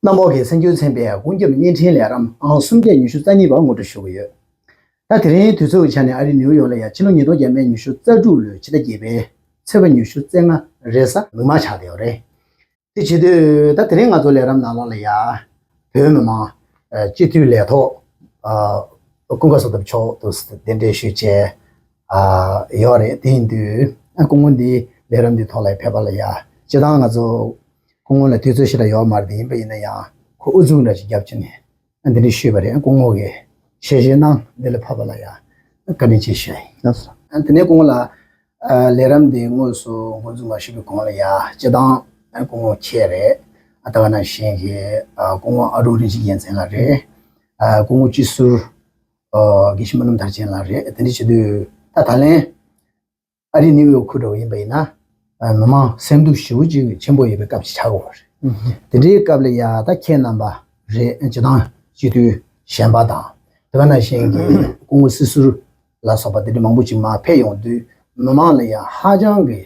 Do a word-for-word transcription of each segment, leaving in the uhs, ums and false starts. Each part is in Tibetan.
གནམ་འོག་གི་གསར་འགྱུར་ཚན་པའི་ཀུན་ཁྱབ་བརྙན་འཕྲིན་ལས་རིམ་ཨང་སུམ་བརྒྱ་ཉི་ཤུ་རྩ་གཉིས་པ་ངོ་སྤྲོད་ཞུ་གི་ཡོད། ད་དེ་རིང་དུས་ཚོད་ཀྱི་ཆ་ནས་ཨ་རི་ནིའུ་ཡོག་ལ་ཡང་ཕྱི་ལོ་ཉིས་སྟོང་བརྒྱ་མེད་ཉི་ཤུ་རྩ་དྲུག་ལོའི་ཕྱི་ཟླ་བརྒྱད་པའི་ཚེས་པ་ཉི་ཤུ་རྩ་ལྔ་རེས་གཟའ་མིག་དམར་ཆགས་བསྡད་ཡོད་རེད། དེ་བྱེད་དུས་ད་དེ་རིང་ང་ཚོ་ལས་རིམ་ནང་ལོགས་ལ་ཡ། བོད་མི་མང་སྤྱི་འཐུས་ལས་ཐོག་ཀུན་དགའ་བསོད་ནམས་མཆོག་ཏུ་གདན་འདྲེན་ཞུས་བྱས་ཡོད་རེད། དེ་ཡིན་དུས་སྐུ་ངོ་འདི་ལས་རིམ་འདི་ཐོག་ལ་ཕེབས་པ་ལ་ཡ། སྤྱི་བཏང་ང་ཚོ་སྐུ་ངོ་ལ་དུས་ཚོད་ཞེ་དྲག་ཡོད་མ་རེད། དེ་ཡིན་པ་ཡིན་ན་ཡང་ཁོ་ཨུ་ཚུགས་འདྲ་ཞིག་བརྒྱབ་བྱས་ནས། འདི་འདྲ་ཞུས་པ་རེད། སྐུ་ངོ་གིས་ཞལ་བཞེས་གནང་། འདི་ལ་ཕབ་པ་ལ་ཡང་བཀའ་དྲིན་ཆེ་ཞུ་ཡ་ཡིན། ལགས་སོ། དེ་ནས་སྐུ་ངོ་ལ་ལས་རིམ་འདི་དངོས་སུ་འགོ་འཛུགས་མ་ཞུས་པའི་གོང་ལ་ཡ་སྤྱི་བཏང་སྐུ་ངོ་ཁྱེད་རེད། ད་ག་ནང་བཞིན་གྱི་སྐུ་ངོ་ཨ་རུ་རིན་ཆེན་རྒྱལ་མཚན་ལགས་རེད། སྐུ་ངོ་སྤྱི་ཟུར་དགེ་བཤེས་སྨོན་ལམ་མཐར་ཕྱིན་ལགས་རེད། དེ་འདྲ་བྱེད་དུས་ད་ད་ལན། ཨ་རིའི་ནིའུ་ཡོག་ཁུལ་འདྲ་བོ་ཡིན་པ་ཡིན་ན། མི་མང་སེམས་སྡུག་ཞེ་པོ་ཅིག་ཆེན་པོ་ཡོད་པའི་སྐབས་ཤིག་ཆགས་ཡོད་རེད། དེ་འདྲའི་སྐབས་ལ་ཡ་ད་ཁྱེད་རྣམ་པ་རེད། སྤྱི་བཏང་སྤྱི་འཐུས་གཞན་པ་དང་དེ་ག་ནང་བཞིན་གྱི་སྐུ་ངོ་སྲིད་ཟུར་ལ་སོགས་པ་དེ་འདྲ་མང་པོ་ཅིག་མར་ཕེབས་ཡོང་དུས་མི་མང་ལ་ཡ་ཧ་ཅང་གི་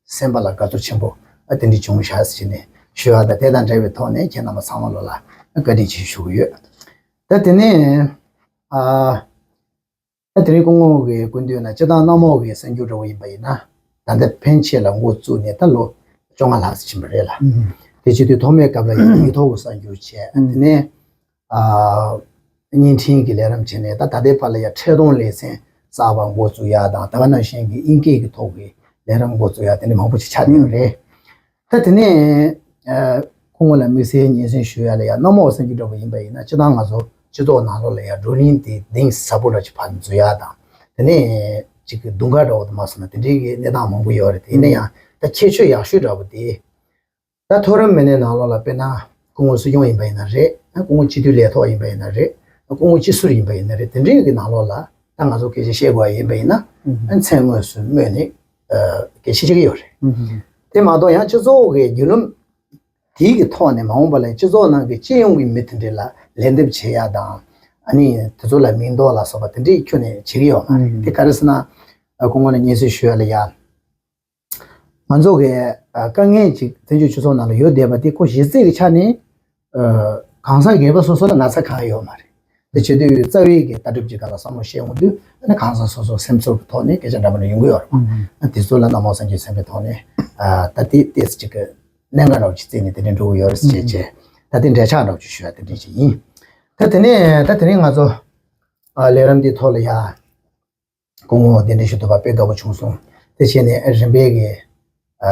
སེམས་པ་ལ་དགའ་ཚོར་ཆེན་པོ་དེ་འདྲ་བྱུང་ཤག་ཟེར་ནས་ཞུ་བ་དང་། དེ་དང་འབྲེལ་བའི་ཐོག་ནས་ཁྱེད་རྣམ་པ་ཚང་མ་ལོ་ལ་བཀའ་དྲིན་ཆེ་ཞུ་གི་ཡོད། ད་དེ་ནས་ཨ། ད་དེ་རིང་སྐུ་ངོ་གི་སྐུ་མདུན་ན་སྤྱི་བཏང་གནམ་འོག་གི་གསར་འགྱུར་འདྲ་བོ་ཡིན་པ་ཡིན་ན། ད་ལྟ་ཕན་ཆད་ལ་འགོ་བཙུགས་ནས་ད་ལོ་བཅོ་ལྔ་ལྷག་ཙམ་ཕྱིན་པ་རེད་ལ། དེ་བྱེད་དུས་ཐོག་མའི་སྐབས་ལ་ཡང་ཡིག་ཐོག་གི་གསར་འགྱུར་བྱས། དེ་ནས་ཨ་བརྙན་འཕྲིན་གྱི་ལས་རིམ་བྱས་ནས་ད་ད་ལྟའི་བར་ལ་ཡང་འཕྲལ་གཏོང་ལེ་ཚན་གསར་པ་འགོ་བཙུགས་ཡ་དང་། ད་ག་ནང་བཞིན་གྱི་ཨིན་སྐད་ཀྱི་ཐོག་གི་ལས་རིམ་འགོ་བཙུགས་ཡ་དེ་འདྲ་མང་པོ་ཅིག་ཆགས་བསྡད་ཡོད་རེད། ད་དེ་ནས་ཨ་སྐུ་ངོ་ལ་དམིགས་བསལ་སྙན་སེང་ཞུ་ཡ་ལ་ཡ་གནམ་འོག་གསར་འགྱུར་འདྲ་པོ་ཡིན་པ་ཡིན་ན། སྤྱི་བཏང་ང་ཚོ་སྤྱི་ཚོགས་ནང་ལོགས་ལ་ཡ་བགྲོ་གླེང་དེ་གཏིང་ཟབ་པོ་འདྲ་ཅིག་ཕར་འཛུལ་ཡ་དང་། དེ་ནས་ཅིག་གི་དུང་དཀར་འདྲ་པོ་དང་མ་སོང་ན་དེ་འདྲའི་གི་གནས་སྟངས་མང་པོ་ཡོད་རེད། དེ་ཡིན་ན་ཡང་ད་ཁྱད་ཆོས་ཡག་ཤོས་འདྲ་པོ་དེ་ད་མཐོ་རིམ་མི་སྣའི་ནང་ལོགས་ལ་དཔེར་ན་སྐུ་ངོ་སྲིད་སྐྱོང་ཡིན་པ་ཡིན་ན་རེད། སྐུ་ངོ་སྤྱི་འཐུས་ལས་ཐོག་ཡིན་པ་ཡིན་ན་རེད། སྐུ་ངོ་སྤྱི་ཟུར་ཡིན་པ་ཡིན་ན་རེད། དེ་འདྲའི་གི་ནང་ལོགས་ལ་ད་ང་ཚོ་སྐད་ཆ་བཤད་དགོས་པ་ཡིན་པ་ཡིན་ན་མཚན་དངོས་སུ་སྨོས་ནས་སྐད་ཆ་བཤད་ཀྱི་ཡོད་རེད། དེ་མ་གཏོགས་ཡང་སྤྱི་ཚོགས་ཀྱི་བརྒྱུད་ལམ་དེའི་གི་ཐོག་ནས་མ་འོངས་པ་ལ་སྤྱི་ཚོགས་ནང་གི་སྤྱི་ཡོངས་ཀྱི་མི་དེ་འདྲ་ལ་ལན་འདེབས་བྱེད་ཡ་དང་། ཨ་ནི་དེ་ཚོ་ལ་མིང་འདོགས་ལ་སོགས་པ་དེ་འདྲའི་ཁྱོན་ནས་བྱེད་ཀྱི་ཡོད་མ་རེད། དེ་ག་རེ་ཟེར་ན། སྐུ་ངོ་ལ་སྙན་སེང་ཞུ་ཡ་ལ་ཡ། ང་ཚོ་གི་དཀའ་ངལ་ཅིག་བཙན་བྱོལ་སྤྱི་ཚོགས་ནང་ལ་ཡོད་བསྡད་པ་དེ་ཁོ་གཞི་རྩའི་གི་ཆ་ནས་གང་ཟག་སྒེར་པ་སོ་སོ་ལ་ན་ཚ་གང་ཡང་ཡོད་མ་རེད། དེ་བྱེད་དུས་རྩ་བའི་གི་ལྟ་གྲུབ་ཀྱི་སྒང་ལ་བསམ་བློ་བཤད་ཡོང་དུས་ཨ་ནི་གང་ཟག་སོ་སོ་སེམས་ཚོར་གྱི་ཐོག་ནས་སྐད་ཆ་འདྲ་མི་འདྲ་ཡོང་གི་ཡོད་རེད། ཨ་དེ་ཚོ་ལ་གནམ་འོག་གསར་འགྱུར་ཚན་པའི་ཐོག་ནས་ད་དེ་ཏོག་ཙམ་ཅིག་གི་གནད་འགག་འདྲ་བོ་ཅིག་བརྩིས་ནས་དེ་འདྲ་འགྲོ་གི་ཡོད་རེད་ཟེར་བྱས། ད་དེ་འབྲེལ་ཆགས་འདྲ་བོ་ཅིག་ཞུ་ཡ་དེ་འདྲ་ཅིག་ཡིན། ད་དེ་ནས་ད་དེ་རིང་ང་ཚོ་ལས་རིམ་འདིའི་ཐོག་ལ་ཡ། སྐུ་ངོ་གདན་འདྲེན་ཞུ་ཐུབ་པ་དཔེ་དགའ་པོ་བྱུང་སོང་། དེ་བྱས་ནས་རིམ་པས་ཀྱི་ཨ་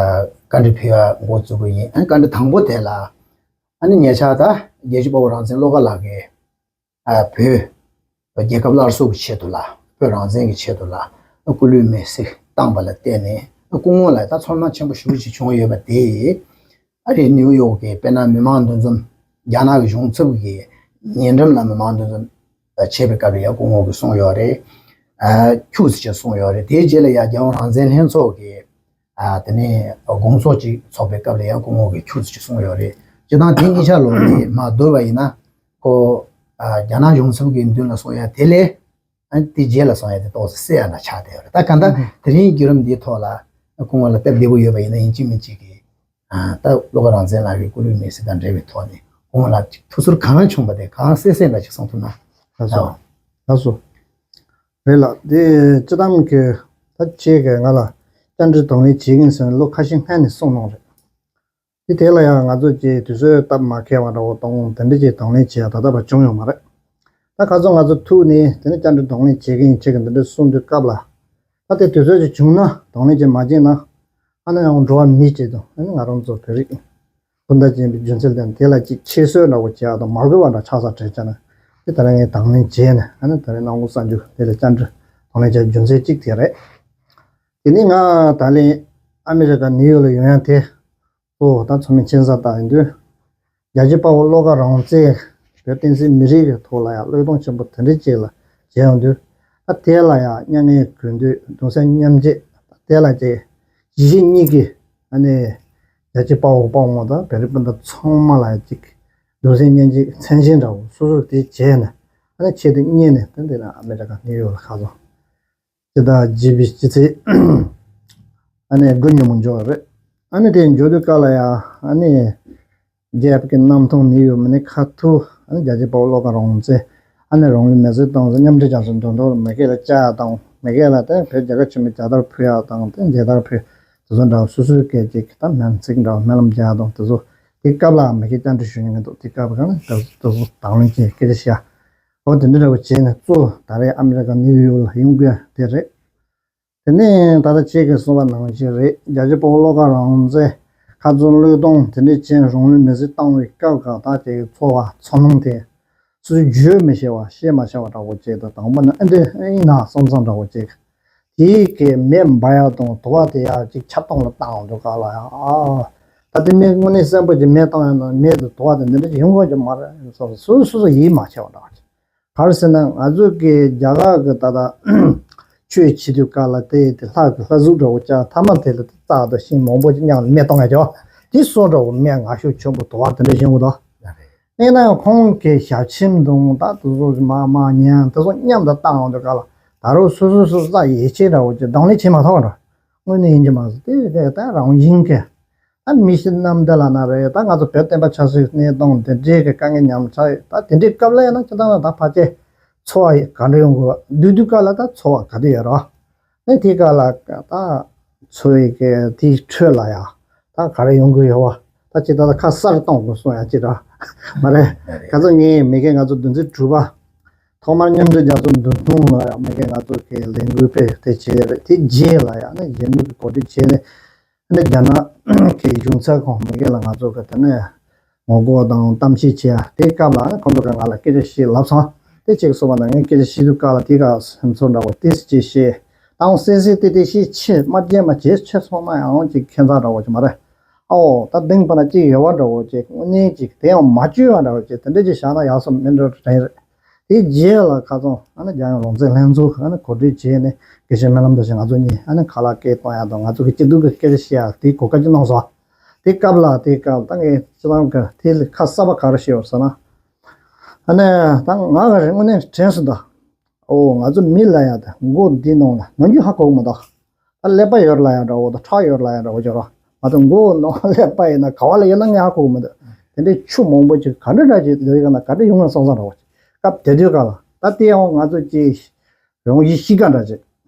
བཀའ་འདྲི་ཕུལ་བ་འགོ་བཙུགས་པ་ཡིན། ཨ་བཀའ་འདྲི་དང་པོ་དེ་ལ་ཨ་ནི་ཉེ་ཆར་ད་རྒྱལ་གཅེས་དཔའ་བོ་རང་བཙན་བློ་དགའ་ལགས་ཀྱིས་ཨ་བོད་རྒྱལ་ཁབ་སླར་གསོ་གི་ཆེད་དུ་ལ་བོད་རང་བཙན་གྱི་ཆེད་དུ་ལ་སྐུ་ལུས་མེར་སྲེག་བཏང་པ་ལ་བརྟེན་ནས་སྐུ་ངོ་ལ་ད་ཚོར་སྣང་ཆེན་པོ་ཞེ་པོ་ཅིག་བྱུང་ཡོད་པ་དེ། ཨ་རིའི་ནིའུ་ཡོག་གི་དཔེར་ན་མི་མང་འདུ་འཛོམས། རྒྱ་ནག་གི་གཞུང་ཚབ་ཀྱི་ཉེ་འགྲམ་ལ་མི་མང་འདུ་འཛོམས་བྱས་པའི་སྐབས་ལ་ཡང་སྐུ་ངོ་གིས་གསུངས་ཡོད་རེད། ཨ་ཁྱུག་ཙམ་ཅིག་གསུངས་ཡོད་རེད། དེའི་རྗེས་ལ་ཡང་རྒྱལ་ཡོངས་རང་བཙན་ལྷན་ཚོགས་ཀྱི་ཨ་དེ་ནས་དགོང་ཚོགས་ཅིག་ཚོགས་པའི་སྐབས་ལ་ཡང་སྐུ་ངོ་གིས་ཁྱུག་ཙམ་ཅིག་གསུངས་ཡོད་རེད། སྤྱིར་བཏང་དེ་གཉིས་ཆར་ལོག་ནས་མར་བསྡུར་བ་ཡིན་ན་ཁོ་ཨ་རྒྱ་ནག་གཞུང་ཚབ་ཀྱི་མདུན་ལ་གསུང་ཡ་དེ་ལས། ཨ་དེ་རྗེས་ལ་སོང་ཡ་དེ་ཏོག་ཙམ་སེ་ཡ་འདྲ་ཆགས་བསྡད་ཡོད་རེད། ད་གང་ལྟར་ཨུ་ཧུ། དེ་རིང་བརྒྱུད་རིམ་འདིའི་ཐོག་ལ་སྐུ་ངོ་ལ་སྟབས་བདེ་པོ་ཡོད་པ་ཡིན་ན་ཡིན་གཅིག་མིན་གཅིག་གིས་ཨ་ད་བློ་དགའ་རང་བཙན་ལགས་ཀྱི་སྐུ་ལུས་མེར་སྲེག་དང་འབྲེལ་བའི་ཐོག་ནས་སྐུ་ངོ་ལ་ཐུགས་ཚོར་གང་བྱུང་བ་དེ་གང་གསལ་གསལ་འདྲ་ཞིག་གསུང་ཐུབ་ན། ལགས་སོ། ཨ་ལགས་སོ། རེད་ལགས། དེ་སྤྱི་བཏང་གི་ད་ཁྱེད་ཀྱིས་ང་ལ་བཅར་འདྲི་གདོང་ལེན་བྱེད་ཀྱི་ཡིན་ཟེར་ནས་ལོ་ཁ་ཤས་སྔ་ནས་གསུངས་གནང་རེད། དེ་དེ་ལ་ཡང་ང་ཚོ་ཀྱིས་དུས་ཚོད་སྟབས་མ་ཁེལ་བ་འདྲ་བོ་གཏོང་དེ་འདྲ་ཅིག་གདོང་ལེན་བྱེད་ཡ་ད་ལྟ་བར་བྱུང་ཡོད་མ་རེད། ད་ག་ཚོད་ང་ཚོ་ཐུག་ནས་དེ་ནས་བཅར་འདྲི་གདོང་ལེན་བྱེད་ཀྱི་ཡིན་ཁྱེད་ཀྱིས་འདི་འདྲ་གསུང་དུས་སྐབས་ལ། ད་དེ་དུས་ཚོད་ཅིག་བྱུང་ན་གདོང་ལེན་བྱེད་མ་བྱེད་ན། ཨ་ནི་ཡང་འགྲོ་བ་མི་བྱེད་དང་ཨ་ནི་ང་རང་ཚོ་བོད་རིགས་སྤུན་ཟླ་ཅན་པའི་རྒྱུ་མཚན་ལྡན་དེ་ལ་ཅིག་ཁྱད་གསོད་འདྲ་བོ་བྱེད་ཡ་དང་མ་དགོས་པ་འདྲ་ཆགས་ས་བྲལ་བྱས་ན། དེ་ད་རེས་ངས་གདོང་ལེན་བྱས་ནས་ཨ་ནི་ད་རེས་གནམ་འོག་གསར་འགྱུར་དེ་ལ་བཅར་འདྲི་གདོང་ལེན་བྱེད་རྒྱུ་མཚན་གཅིག་དེ་རེད། དེ་ནས་ང་ད་ལན་ཨ་མི་རི་ཀ་ནིའུ་ཡོག་ལ་ཡོང་ཡ་དེ། གཙོ་བོ་ད་ཚང་མས་མཁྱེན་གསལ་ལྟར་ཡིན་དུས། རྒྱལ་གཅེས་དཔའ་བོ་བློ་དགའ་རང་བཙན་བོད་བསྟན་སྲིད་མི་རིགས་ཀྱི་ཐོག་ལ་ཡང་བློས་གཏོང་ཆེན་པོ་དེ་འདྲ་ཅིག་ལ་བྱས་ཡོང་དུས། ད་དེ་ལ་ཡང་མྱ་ངན་གུས་འདུད་གདུང་སེམས་མཉམ་སྐྱེད་དེ་ལ་ཅིག་གཞིས་བྱེས་གཉིས་ཀྱི་ཨ་ནི་རྒྱལ་གཅེས་དཔའ་བོ་དཔའ་མོ་དང་བོད་རིགས་སྤུན་ཟླ་ཚང་མ་ལ་ཡང་ཅིག་གདུང་སེམས་མཉམ་སྐྱེད་མཚན་སྦྱིན་འདྲ་བོ་སོ་སོ་དེ་བྱས་ནས་ཨ་ནི་ཆེད་དུ་གཉེར་ནས་ད་འདི་ལ་ཨ་མི་རི་ཀ་ནིའུ་ཡོག་ལ་ཁ་སང་། སྤྱི་ཟླ་བརྒྱད་པའི་སྤྱི་ཚེས་ཨ་ནི་དགུ་ཉིན་མོ་འབྱོར་བ་རེད། ཨ་ནི་དེ་འབྱོར་དུས་སྐབས་ལ་ཡང་ཨ་ནི་ རྒྱལ་པོ་གི་རྣམ་ཐར་ནི་ཡོད་མི་ནི་ཁ་ཐུག་ཨ་ནི་རྒྱལ་གཅེས་དཔའ་བོ་བློ་དགའ་རང་བཙན། ཨ་ནི་རང་ལུས་མེར་སྲེག་བཏང་ཟེར། མཉམ་འབྲེལ་རྒྱལ་ཚོགས་འདུ་འདུ་མི་སྒེར་ལ་བཅར་དང་། མི་སྒེར་ལ་དེ་བོད་རྒྱལ་ཁབ་ཆེན་པོའི་རྒྱལ་དར་ཕུལ་ཡག་དང་། དེ་མཇལ་དར་ཕུལ། དེ་ཚོ་འདྲ་བ་སོ་སོའི་སྐད་ཅིག་ད་སྨོན་ཚིག་འདྲ་བ་སྨོན་ལམ་རྒྱག་དང་། དེ་ཚོ་དེ་སྐབས་ལ་མི་སྒེར་བཅར་འདྲི་ཞུ་མྱོང་གི་འདུག་དེ་སྐབས་གང་ལ་དེ་ཚོ་དང་བླངས་ཀྱིས་སྐད་ཆ་བཤད། འོ་དེ་འདྲ་འདྲ་བ་བྱས་ནས་གཙོ་ད་རེས་ཨ་མི་རི་ཀ་ནིའུ་ཡོག་ལ་ཡོང་དགོས་དེ་རེད། དེ་ནས་ད་ལྟ་ཁྱེད་ཀྱིས་གསུངས་པ་ནང་བཞིན་རེད། རྒྱལ་གཅེས་དཔའ་བོ་བློ་དགའ་རང་བཙན་ཁ་རྩོད་བློས་གཏོང་དེ་འདྲས་བྱས་རང་ལུས་མེར་སྲེག་བཏང་བའི་སྐབས་ག་ད་ཁྱེད་ཀྱི་ཚོར་བ་ཚོར་སྣང་དེ་སུས་བརྗོད་མི་ཤེས་པ་བཤད་མ་ཤེས་པ་འདྲ་བོ་ཅིག་དང་། དང་པོ་ནི་ཨེ་འདྲས་ཨེ་ཡིན་ན་བསམ་བསམ་འདྲ་བོ་ཅིག་དེའི་གི་མེ་འབར་ཡག་དང་དུ་བ་དེ་ཡག་ཅིག་ཆབ་སྟངས་ལ་བཏང་འདུག་ག་ལ་ཡ། ཨ་ད་དེ་མེ་དངོས་གནས་གསོན་པོ་ཅིག་མེ་བཏང་ཡག་ན་མེ་དེ་དུ་བ་དེ་འདི་འདྲ་ཅིག་ཡོང་དགོས་ཀྱི་མ་རེད་བསམ། སོ་སོ་སོ་ཡིད་མ་ཆེས་པ་འདྲ་བོ་ཅིག་ག་རེ་ཟེར་ན་ང་ཚོ་གི་རྒྱ་གར་གི་ད་ལྟ་ཆོས་བྱེད་དུས་སྐབས་ལ་དེ་དེ་ལྷ་གི་ལྷ་གཟུགས་འདྲ་བོ་བཅག་མཐའ་མ་དེ་ལ་དེ་རྩྭ་དང་ཤིང་མང་པོ་ཅིག་མཉམ་ལ་མེ་གཏོང་ཡ་ཅོ། དེ་སོགས་འདྲ་བོ་མེ་ངར་ཤུགས་ཆེན་པོ་དུ་བ་དེ་འདྲ་བཞིན་གོ་དོ། ཡིན་ན་ཡང་ཁོང་གི་ཞབས་ཆེན་དང་ད་དེ་ཚོ་མ་མ་ཉན་དེ་ཚོ་མཉམ་དུ་བཏང་འོང་དུས་སྐབས་ལ་ད་རུང་སོ་སོ་སོ་རྩ་ཡིད་ཆེས་འདྲ་བོ་ཅིག་གདོང་ལེན་བྱེད་མ་ཐུབ་པ་འདྲ། དངོས་གནས་ཡིན་གྱི་མ་རེད། དེ་དེ་ད་རང་བཞིན་གྱི། ད་མི་ཤི་རྣམས་བདེ་ལ་ན་རེ། ད་ང་ཚོ་བོད་བསྟན་པ་ཆབ་སྲིད་གནས་སྟངས་དེ་འདྲའི་གི་དཀའ་ངལ་ཉམས་ཆག་ད་དེ་འདྲའི་སྐབས་ལ་ཡིན་ན་ཅི་ལྟར་ན་ད་ཕལ་ཆེར་ཚོར་བ་ག་འདྲ་ཡོང་དགོས། བསྡུས་བསྡུས་སྐབས་ལ་ད་ཚོར་བ་ག་འདྲ་ཡོད་རོ། ཨེ་དེའི་སྐབས་ལ་ད་ཚོར་བའི་གི་དེའི་ཁྲོད་ལ་ཡ་ད་ག་རེ་ཡོང་གི་ཡོད་བ། ད་ཅི་ལྟར་ཁ་གསལ་གཏོང་དགོས་གསུང་ཡ་ཅི་ར་མ་རེད། ཁ་ཚོ་ངས་མི་སྒེར་ང་ཚོ་བདུན་ཚིགས་དྲུག་པ། ཐོག་མར་མཉམ་འབྲེལ་རྒྱལ་ཚོགས་འདུ་ཐུང་ལ་ཡང་མི་སྒེར་ང་ཚོ་གི་ལས་འགུལ་སྤེལ་དེ་བྱས་རེད། དེ་རྗེས་ལ་ཡང་ནི་གཞོན་ནུ་གི་གོ་སྒྲིག་བྱས་ནས་ནི་རྒྱ་ནག་གི་གཞུང་ཚབ་ཁང་མི་སྒེར་ལ་ང་ཚོ་གི་དེ་ནས་ངོ་རྒོལ་དང་གཏམ་བཤད་བྱས་ཡ། དེ་སྐབས་ལ་ནི་ཁོང་ཚོ་གི་ང་ལ་སྐད་ཆ་བཤད་ལབ་སོང་། དེ་ཅིག་སོང་བ་ན་ངས་སྐད་ཆ་བཤད་དུས་སྐབས་ལ་དེ་ག་སེམས་ཚོར་འདྲ་བོ་ཏིས་ཅིག་བཤད་དང་། སེ་སེ་ཏི་ཏི་བཤད་ཆེ་མ་རྒྱས་མ་བྱས་ཆེ་སོང་ན་ཡང་ཅིག་ཁྱད་མཚར་འདྲ་བོ་ཅིག་མ་རེད། ཨོ་ད་གདེང་པ་ན་ཅིག་ཡོད་བ་འདྲ་བོ་ཅིག་དངོས་གནས་ཅིག་དེ་ཡང་མ་བཅོས་བ་འདྲ་བོ་ཅིག་དེ་འདྲ་ཅིག་བཞག་ན་ཡག་སོ་མིན་འགྲོ་དྲན་རེད། དེའི་རྗེས་ལ་ཁ་སང་ཨ་ནི་རྒྱལ་ཡོངས་རང་བཙན་ལྷན་ཚོགས་ཨ་ནི་གོ་སྒྲིག་བྱས་ནས་དགེ་བཤེས་སྨོན་ལམ་དང་བཞིན་ང་ཚོ་གཉིས་ཨ་ནི་ཁ་ལག་སྐད་གཏོང་ཡག་དང་ང་ཚོ་གི་སྐྱིད་སྡུག་གི་སྐད་ཆ་བཤད་ཡག་དེའི་གོ་སྐབས་ཅིག་གནང་སོང་། དེ་སྐབས་ལ་དེ་སྐབས་ད་ངས་སྤྱི་བཏང་གི་དེ་ལས་ཁ་གསར་པ་ག་རེ་བཤད་ཡོད་ཟེར་ན། ཨ་ནི་ད་ང་ག་རེ་དངོས་གནས་དྲན་སོང་ད། ཨོ་ང་ཚོ་མི་ལ་ཡ་ད་མགོ་འདི་ནང་ལ་ནམ་རྒྱུན་ཧ་གོ་གི་མི་འདུག་ད་ཀླད་པ་ཡོད་ལ་ཡ་འདྲ་བོ་དང་ཁྲག་ཡོད་ལ་ཡ་འདྲ་བོ་ཅིག་རོ། ང་ཚོ་མགོ་ནང་ཀླད་པ་ཡིན་ན་ག་བ་ལ་ཡོད་ན་ངས་ཧ་གོ་གི་མི་འདུག་དེ་འདྲའི་ཆུ་མང་པོ་ཅིག་ག་འདྲ་འདྲ་ཅིག་ལ་ཡོད་ན་ག་འདྲ་ཡོང་ངམ་བསམ་བསམ་འདྲ་བོ་ཅིག་སྐབས་དེ་དུས་སྐབས་ལ་ད་དེ་ཡང་ང་ཚོ་ཅིག་རང་བཞིན་གཤིས་ཀ་འདྲ་ཅིག་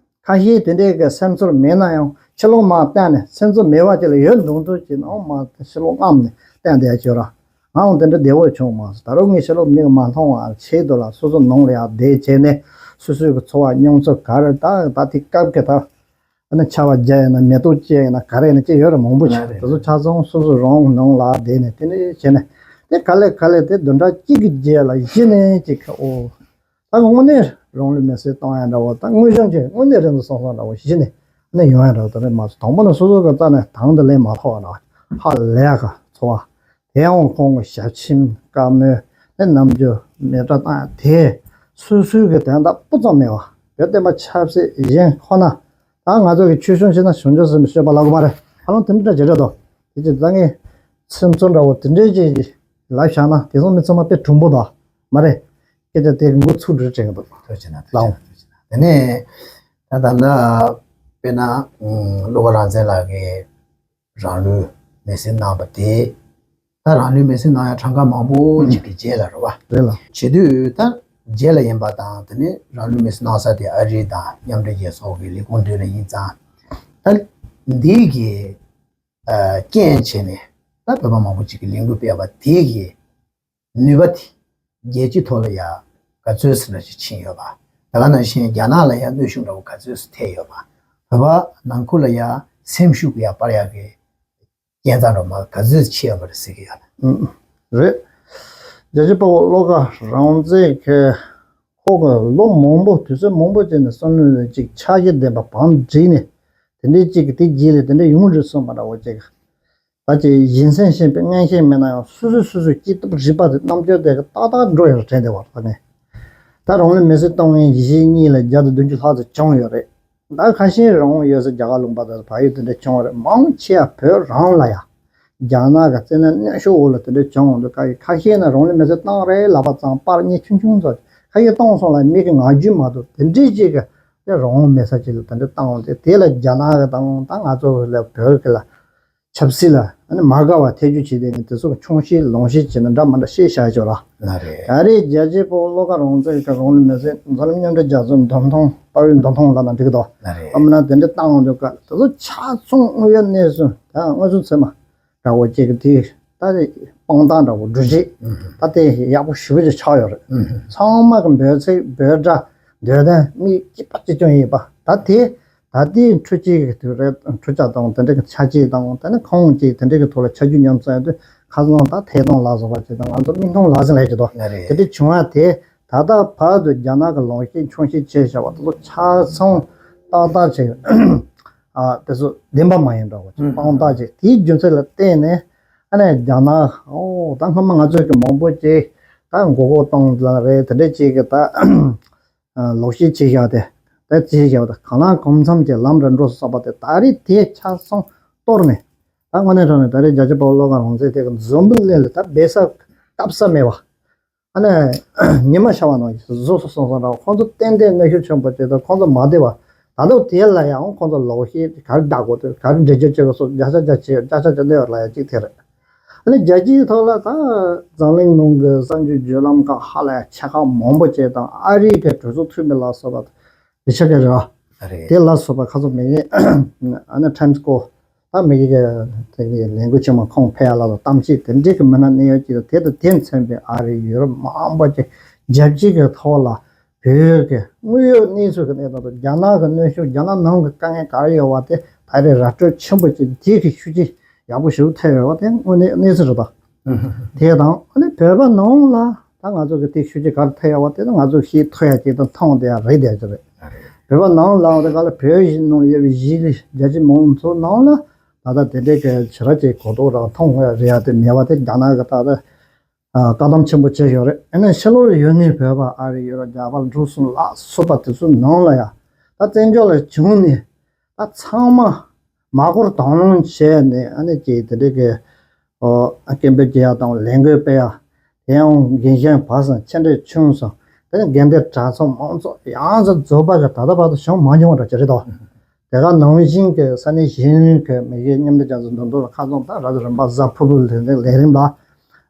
ཁ་ཤས་དེ་འདྲའི་གི་སེམས་ཚོར་མེད་ན་ཡང་ཕྱི་ལོགས་མར་བསྟན་ནས་སེམས་ཚོར་མེད་པ་ཅིག་ལ་ཡོད་མདོག་མདོག་ཅིག་ནང་མར་ཕྱི་ལོགས་རྔམ་ནས་བསྟན་བསྡད་ཡ་ཅིག་ཡོད་ར། ང་འོང་དེ་འདྲ་བདེ་བོ་བྱུང་མ་སོང་། ད་རུང་ངས་ཕྱི་ལོགས་མིག་མ་མཐོང་བ་ཆེད་དུ་ལ་སོ་སོ་ནང་ལ་ཡར་བསྡད་བྱས་ནས་སོ་སོའི་གི་ཚོར་བ་མྱོང་ཚོར་ག་རེ་ད་ད་དེ་སྐབས་ཀྱི་ད་ཨ་ནི་ཆར་པ་བརྒྱབ་ཡིན་ན་མེ་ཏོག་སྐྱེས་ཡིན་ན་ག་རེ་ཡིན་ན་སྐྱེས་ཡོད་རེད་མང་པོ་ཞིག་རེད། དེ་ཚོ་ཆ་ཚང་སོ་སོ་རང་ནང་ལ་བསྡད་ནས་དེ་འདྲ་བྱས་ནས་དེ་ག་ལེ་ག་ལེ་དེ་བདུན་ཕྲག་གཅིག་གི་རྗེས་ལ་གཞི་ནས་ཅིག་གི་ཨོ། ད་དངོས་གནས་རང་ལུས་མེར་སྲེག་བཏང་ཡ་འདྲ་བོ་ད་དངོས་བྱུང་གི་དངོས་གནས་རེད་འདུག་བསམ་བསམ་འདྲ་བོ་གཞི་ནས་ནས་ཡོང་ཡ་འདྲ་བོ་དེ་རེད་མ་སོང་། དང་པོ་ནས་སོ་སོ་གི་རྩ་ནས་དང་དུ་ལེན་མ་ཐུབ་པ་འདྲ་བོ་ཧ་ལས་ཀ་ཚོར་བ། དེ་ཡང་ཁོང་གི་ཞབས་ཆེན་བཀའ་མོལ་ནས་ནམ་རྒྱུན་མེ་སྲེག་བཏང་ཡ་དེ་སོ་སོའི་གི་དོན་དག་སྤུ་ཙམ་མེད་པ་བོད་བསྟན་པ་ཆབ་སྲིད་གཞན་ཁོ་ན་ད་ང་ཚོ་གི་ཆོས་སྐྱོང་བྱས་ན་བྱང་ཆུབ་སེམས་དཔའི་སྤྱོད་པ་ལབ་དགོས་མ་རེད། ཧ་ལམ་དེ་འདྲ་བྱེད་འདྲ་འདུག་དེ་ཅི་ད་ངས་སེམས་ཚོར་འདྲ་བོ་དེ་འདྲའི་ཅིག་ལབ་བཞག་ན་དེང་སང་མི་ཚང་མ་དཔེ་གྲུང་པོ་འདུག་མ་རེད། སྐད་ཆ་དེ་མགོ་ཚུགས་འགྲོ་དྲན་གི་འདུག་ཐུགས་རྗེ་གནང་། ཐུགས་རྗེ་གནང་། ཐུགས་རྗེ་གནང་། དེ་ནས་ད་ད་ལྟ་དཔེར་ན་ཨུམ་བློ་དགའ་རང་བཙན་ལགས་ཀྱིས་རང་ལུས་མེར་སྲེག་གནང་བ་དེ་ད་རང་ལུས་མེར་སྲེག་གནང་ཡ་གྲངས་ཀ་མང་པོ་ཅིག་གི་རྗེས་ལ་རེད་བ། རེད་ལ། བྱེད་དུས་ད་རྗེས་ལ་ཡིན་པ་དང་དེ་ནས་རང་ལུས་མེར་སྲེག་གནང་ས་དེ་ཨ་རི་དང་མཉམ་འབྲེལ་རྒྱལ་ཚོགས་ཀྱི་ལས་ཁུངས་མདུན་ལ་ཡིན་ཙང་ད་འདི་གི་རྐྱེན་བྱས་ནས་ད་བོད་པ་མང་པོ་ཅིག་གིས་ལས་འགུལ་སྤེལ་བ་དེ་གི་ནུས་པ་དེ་རྒྱལ་སྤྱིའི་ཐོག་ལ་ཡང་ག་ཚོད་ཙམ་ཞིག་ཕྱིན་ཡོད་པ། ད་ག་ནང་བཞིན་རྒྱ་ནག་ལ་ཡང་གནོན་ཤུགས་འདྲ་བོ་ག་ཚོད་ཙམ་ཐེབས་ཡོད་པ། བོད་པ་ནང་ཁུལ་ལ་ཡང་སེམས་ཤུགས་ཡང་སྤར་ཡག་གི་རྐྱེན་རྩ་འདྲ་བོ་མ་ག་ཚོད་ཙམ་ཕྱིན་ཡོད་པ་རེད་ཟེར་གི་ཡོད། ཨང་། རེད། རྒྱལ་གཅེས་དཔའ་བོ་བློ་དགའ་རང་བཙན་གྱི་ཁོ་གི་ལོ་མང་པོ་དུས་ཚོད་མང་པོ་ཅིག་ནས་བསམ་བློ་ནས་ཅིག་ཆ་ཤས་ལྡན་པ་བང་བསྒྲིགས་ནས་དེ་འདྲའི་ཅིག་གི་དེ་རྗེས་ལ་དེ་འདྲ་ཡོང་རེད་བསམ་པ་འདྲ་བོ་ཅིག་ད་ཅིག་གཞན་སེམས་ཤེས་པའི་མངོན་ཤེས་མེད་ན་ཡང་སོ་སོས་སོ་སོའི་སྐྱེ་སྟོབས་རིག་པ་དེ་རྣམ་དཔྱོད་དེ་གི་ཏག་ཏག་འགྲོ་ཡོད་དྲན་བསྡད་པ་རེད་ད་ནས། ད་རང་ལུས་མེར་སྲེག་གཏོང་མཁན་ཡེ་ཤེས་གཉིས་ལ་བརྒྱ་དང་བདུན་ཅུ་ལྷག་ཙམ་བྱུང་ཡོད་རེད། ད་ཁ་ཤས་རང་དབང་ཡོད་ས་རྒྱ་གར་ལུང་པ་དང་བལ་ཡུལ་དེ་འདྲ་བྱུང་བ་རེད། མང་ཆེ་བ་བོད་རང་ལ་ཡ། རྒྱ་ནག་གི་བཙན་གནོན་གནོན་ཤུགས་འོག་ལ་དེ་འདྲ་བྱུང་འདུག་ཁ་ཤས་ནི་རང་ལུས་མེར་སྲེག་བཏང་རེད་ལབ་པ་ཙང་པར་རྙེད་ཆུང་ཆུང་ཚོ་ཁ་ཤས་བཏང་སོང་ལ་མིག་གི་ངར་རྒྱུན་མ་གཏོགས་དེ་འདྲའི་ཅིག་གི་དེ་རང་དབང་མེད་ས་ཅིག་ལ་དེ་འདྲ་བཏང་འོང་དེ་དེ་ལ་རྒྱ་ནག་གི་དང་ད་ང་ཚོ་ལ་བོད་ཀྱི་ལ། ཆབ་སྲིད་ལ་ཨ་ནི་མ་དགའ་བ་ཐེ་ཇུས་བྱེད་དེ་ནི་དེ་ཚོ་ཆུང་བཤད་ལོང་བཤད་བྱས་ན་འདྲ་མ་འདྲ་བཤད་བཞག་ཆོག་ར། ལགས་རེད། ད་རེས་རྒྱལ་གཅེས་དཔའ་བོ་བློ་དགའ་རང་བཙན་གྱི་རང་ལུས་མེར་སྲེག་མཛད་རྣམ་མཉམ་འབྲེལ་རྒྱལ་ཚོགས་འདེམས་ཐོན་དཔའ་བོའི་འདེམས་ཐོན་ལབ་ན་འགྲིག་གི་འདུག་ལགས་རེད། ཨ་མ་ན་དེ་འདྲ་བཏང་འོང་དུས་ཀ་དེ་ཚོ་ཆ་ཚང་དངོས་ཡོད་གནས་ཚུལ་ད་དངོས་ཚུལ་ཚད་མ་འདྲ་བོ་ཅིག་གི་དེ་ད་དཔང་རྟགས་འདྲ་བོ་སྒྲུབ་བྱེད་ད་དེ་ཡག་པོ་ཞེ་པོ་ཅིག་ཆགས་ཡོད་རེད། ཚང་མ་གི་འབོད་ཚིག་འབོད་སྒྲ་འདོད་དོན་མིག་གཅིག་པ་གཅིག་རྐྱང་ཡིན་པ་ད་དེ། ད་ལྟའི་འཕྲུལ་ཆས་ཀྱི་དུས་རབས་འཕྲུལ་ཆ་དང་དེ་འདྲ་གི་ཆ་རྐྱེན་དང་དེ་ནི་ཁོངས་ཀྱི་དེ་འདྲ་གི་ཐོག་ལ་ཆ་རྒྱུས་མཉམ་བསྲེས་དུས་ཁ་སང་ད་ཐད་གཏོང་ལ་སོགས་པ་ཅིག་དང་ང་ཚོ་མིག་མཐོང་ལག་ཟིན་ལས་ཀྱི་དོ་ལགས་རེད། དེ་འདྲ་བྱུང་བ་དེ་ད་ལྟ་བར་དུ་རྒྱ་ནག་གི་ལོག་བཤད་མཆོང་བཤད་བྱས་བཞག་པ་དེ་ཚོ་ཆ་ཚང་ཏག་ཏག་ཅིག་ཨ་དེ་ཚོ་བདེན་པ་མ་ཡིན་འདྲ་བོ་ཅིག་དཔང་རྟགས་ཅིག་དེའི་རྒྱུ་མཚན་ལ་བརྟེན་ནས་ཨ་ནི་རྒྱ་ནག་ཨོ་ད་སྔོན་མ་ང་ཚོས་ཀྱི་མང་པོ་ཅིག་ད་མགོ་སྐོར་གཏོང་ལ་རེད་དེ་འདྲ་ཅིག་གི་ད། ལོག་བཤད་བྱས་བཞག་དེ། ད་བྱས་བཞག་དེ་གང་ལ་གང་འཚམ་གྱི་ལམ་ར་འགྲོ་སོང་བསམ་པ་དེ་ད་རེས་དེ་ཆ་ཚང་གཏོར་ནས། ད་དངོས་གནས་དྲང་གནས་ད་རེས་རྒྱལ་གཅེས་དཔའ་བོ་བློ་དགའ་རང་བཙན་དེ་གི་འཛམ་བུ་གླིང་ལ་ད་སྦས་ས་བཏབ་ས་མེད་པ། ཨ་ནི་ཉི་མ་ཤར་བ་ནང་བཞིན་བཟོ་སོང་སོང་འདྲ་བ་ཁོང་ཚོ་ཏན་ཏན་གནོན་ཤུགས་ཆེན་པོ་བྱས་ཏེ་ཁོང་ཚོ་མ་བདེ་བ། ད་དུང་དེ་ལ་ཡང་ཁོང་ཚོ་ལོག་བཤད་ག་རེ་བསྒྲགས་དགོས་དེ་ག་རེ་འགྲེལ་བརྗོད་བྱེད་དགོས་སོགས་བརྒྱ་ཆ་བརྒྱ་ཆ་བརྒྱ་ཆ་བརྒྱ་གནས་པ་ལ་ཡང་གཅིག་དེ་རེད། ཨ་ནི་རྒྱལ་སྤྱིའི་ཐོག་ལ་ད་འཛམ་གླིང་ནང་གི་གསར་འགྱུར་བརྒྱུད་ལམ་ཁག་ཧ་ལས་ཆེ་ཁག་མང་པོ་བཅས་དང་ཨ་རིའི་གི་གྲོས་ཚོགས་འཐུས་མི་ལ་སོགས་པ་དེ་ཆ་ག་རེ་ར། རེད། དེ་ལ་སོགས་པ་ཁ་ཚོ་མེད་ངེས་ཨ་ནི་ཊའིམ་སི་ཀོ་ད་མེད་ངེས་ཀྱི་དེ་གི་ལས་འགུལ་ཆེན་མོ་ཁོང་ཕེབས་ཡ་ལ་ལ་གཏམ་བཤད་དེ་འདྲའི་གི་མི་སྣ་གནད་ཡོད་ཀྱི་དེ་དང་དེ་མཚོན་པའི་ཨ་རི་ཡུ་རོབ་མང་པོ་ཅིག་རྒྱལ་སྤྱིའི་གི་ཐོག་ལ། བོད་ཀྱི་དངོས་ཡོད་གནས་ཚུལ་གྱི་གནས་སྟངས་དང་རྒྱ་ནག་གི་གནོན་ཤུགས་རྒྱ་ནག་ནང་གི་དཀའ་ངལ་ག་རེ་ཡོད་པ་དེ་ད་རེས་ར་སྤྲོད་ཆེན་པོ་བྱས་ཏེ་དེ་གི་ཤུགས་རྐྱེན་ཡག་པོ་ཞིག་ཐེབས་ཡོད་པ་དེ་དངོས་གནས་གནས་ཚུལ་རེད་ད། དེ་དང་ཨ་ནི་བོད་པ་ནང་ལ་ད་ང་ཚོ་གི་དེ་ཤུགས་རྐྱེན་ག་རེ་ཐེབས་ཡོད་པ་དེ་ད་ང་ཚོ་ཤེས་ཐུབ་ཡ་ཅིག་དང་མཐོང་བསྡད་ཡ་རེད་བསྡད་ཀྱི་རེད། བོད་པ་ནང་ལ་དེ་ག་ལ་བོད་ནང་ཡོད་པའི་གཞིས་ལུས་རྒྱ་ཆེ་མང་ཚོ་ནང་ལ་ད་ལྟ་དེ་འདྲའི་གི་ཞེ་དྲག་ཅིག་གོ་རྟོགས་རང་མཐོང་ཡ་རེད་ཡ་དེ་མེད་པ་དེ་རྒྱ་ནག་གི་ད་ལྟ། བཀག་སྡོམ་ཆེན་པོ་བྱས་ཡོད་རེད། ཨ་ནི་ཕྱི་ལོགས་ལ་ཡོད་མཁན་བོད་པ་ཨ་རི་ཡོད་ར་རྒྱ་གར་འབྲུག་གསུམ་ལ་སོགས་པ་དེ་ཚོའི་ནང་ལ་ཡང་ད་བཙན་བྱོལ་ལ་བྱུང་ནས་ད་ཚང་མ་མ་འཁོར་དང་བླངས་བྱས་ནས་ཨ་ནི་ཅིག་དེ་འདྲའི་གི་ཨོ་སྐད་འབོད་རྒྱག་ཡ་དང་ལས་འགུལ་སྤེལ་ཡ་དེ་ཡང་འགན་ཞན་བབས་སོང་ཆེ་འབྲས་ཆུང་སོང་དེ་ནི་འགན་འདི་གྲྭ་ཚང་མང་ཚོགས་ཡང་སོ་རྫོགས་པ་གི་ད་ལྟ་བར་དུ་བྱུང་མ་མྱོང་བ་འདྲ་ཅིག་རེད་དོ། དེ་ག་ནང་བཞིན་གྱི་ས་གནས་གཞན་གྱི་མི་སྒེར་མཉམ་འབྲེལ་རྒྱལ་ཚོགས་འདུ་འདུ་ལ་ཁ་ཚོན་ད་ར་རིམ་པ་གཟའ་ཕུར་བུ་ལས་ལས་རིམ་ལ་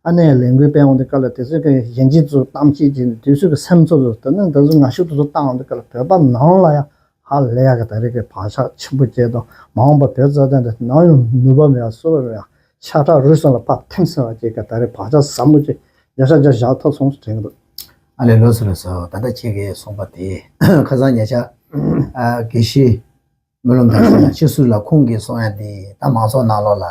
ཨ་ནེ་ལས་འགུལ་སྤེལ་འོང་དུས་སྐབས་ལ་དེ་ཚོའི་གི་གཞན་གྱི་ཚོ་གཏམ་བཤད་བྱས་ནས་དེ་ཚོའི་གི་སེམས་ཚོར་ཚོ་དེ་ནི་འདི་ཚོ་ང་ཤུགས་དེ་ཚོ་བཏང་འོང་དུས་སྐབས་ལ་བོད་པ་ནང་ལ་ཡང་ཧ་ལས་ཡག་གི་ད་རེས་ཀྱི་བག་ཆགས་ཆེན་པོ་བྱས་དང་མ་འོངས་པ་བོད་རྩ་དོན་དེ་ནམ་ཡང་ནུས་པ་མེད་ཡག་སོ་བ་མེད་ཡག་ཤ་ཁྲག་རུས་གསུམ་ལ་ཕར་ཐིམ་སོང་བ་ཅིག་གི་ད་རེས་བག་ཆགས་ཟབ་མོ་ཅིག་བརྒྱ་ཆ་བརྒྱ་བཞག་ཐུབ་སོང་དྲན་གི་འདུག་ཨ་ལས་ལགས་སོ་ལགས་སོ། ད་ལྟ་ཁྱེད་ཀྱིས་གསུངས་པ་དེ་ཁ་སང་ཉེ་ཆར་ཨ་དགེ་བཤེས་སྨོན་ལམ་དར་ཞིང་ལགས་སྤྱི་ཟུར་ལགས་ཁོང་གིས་གསུངས་ཡ་དེ་ད་མང་ཚོགས་ནང་ལོགས་ལ་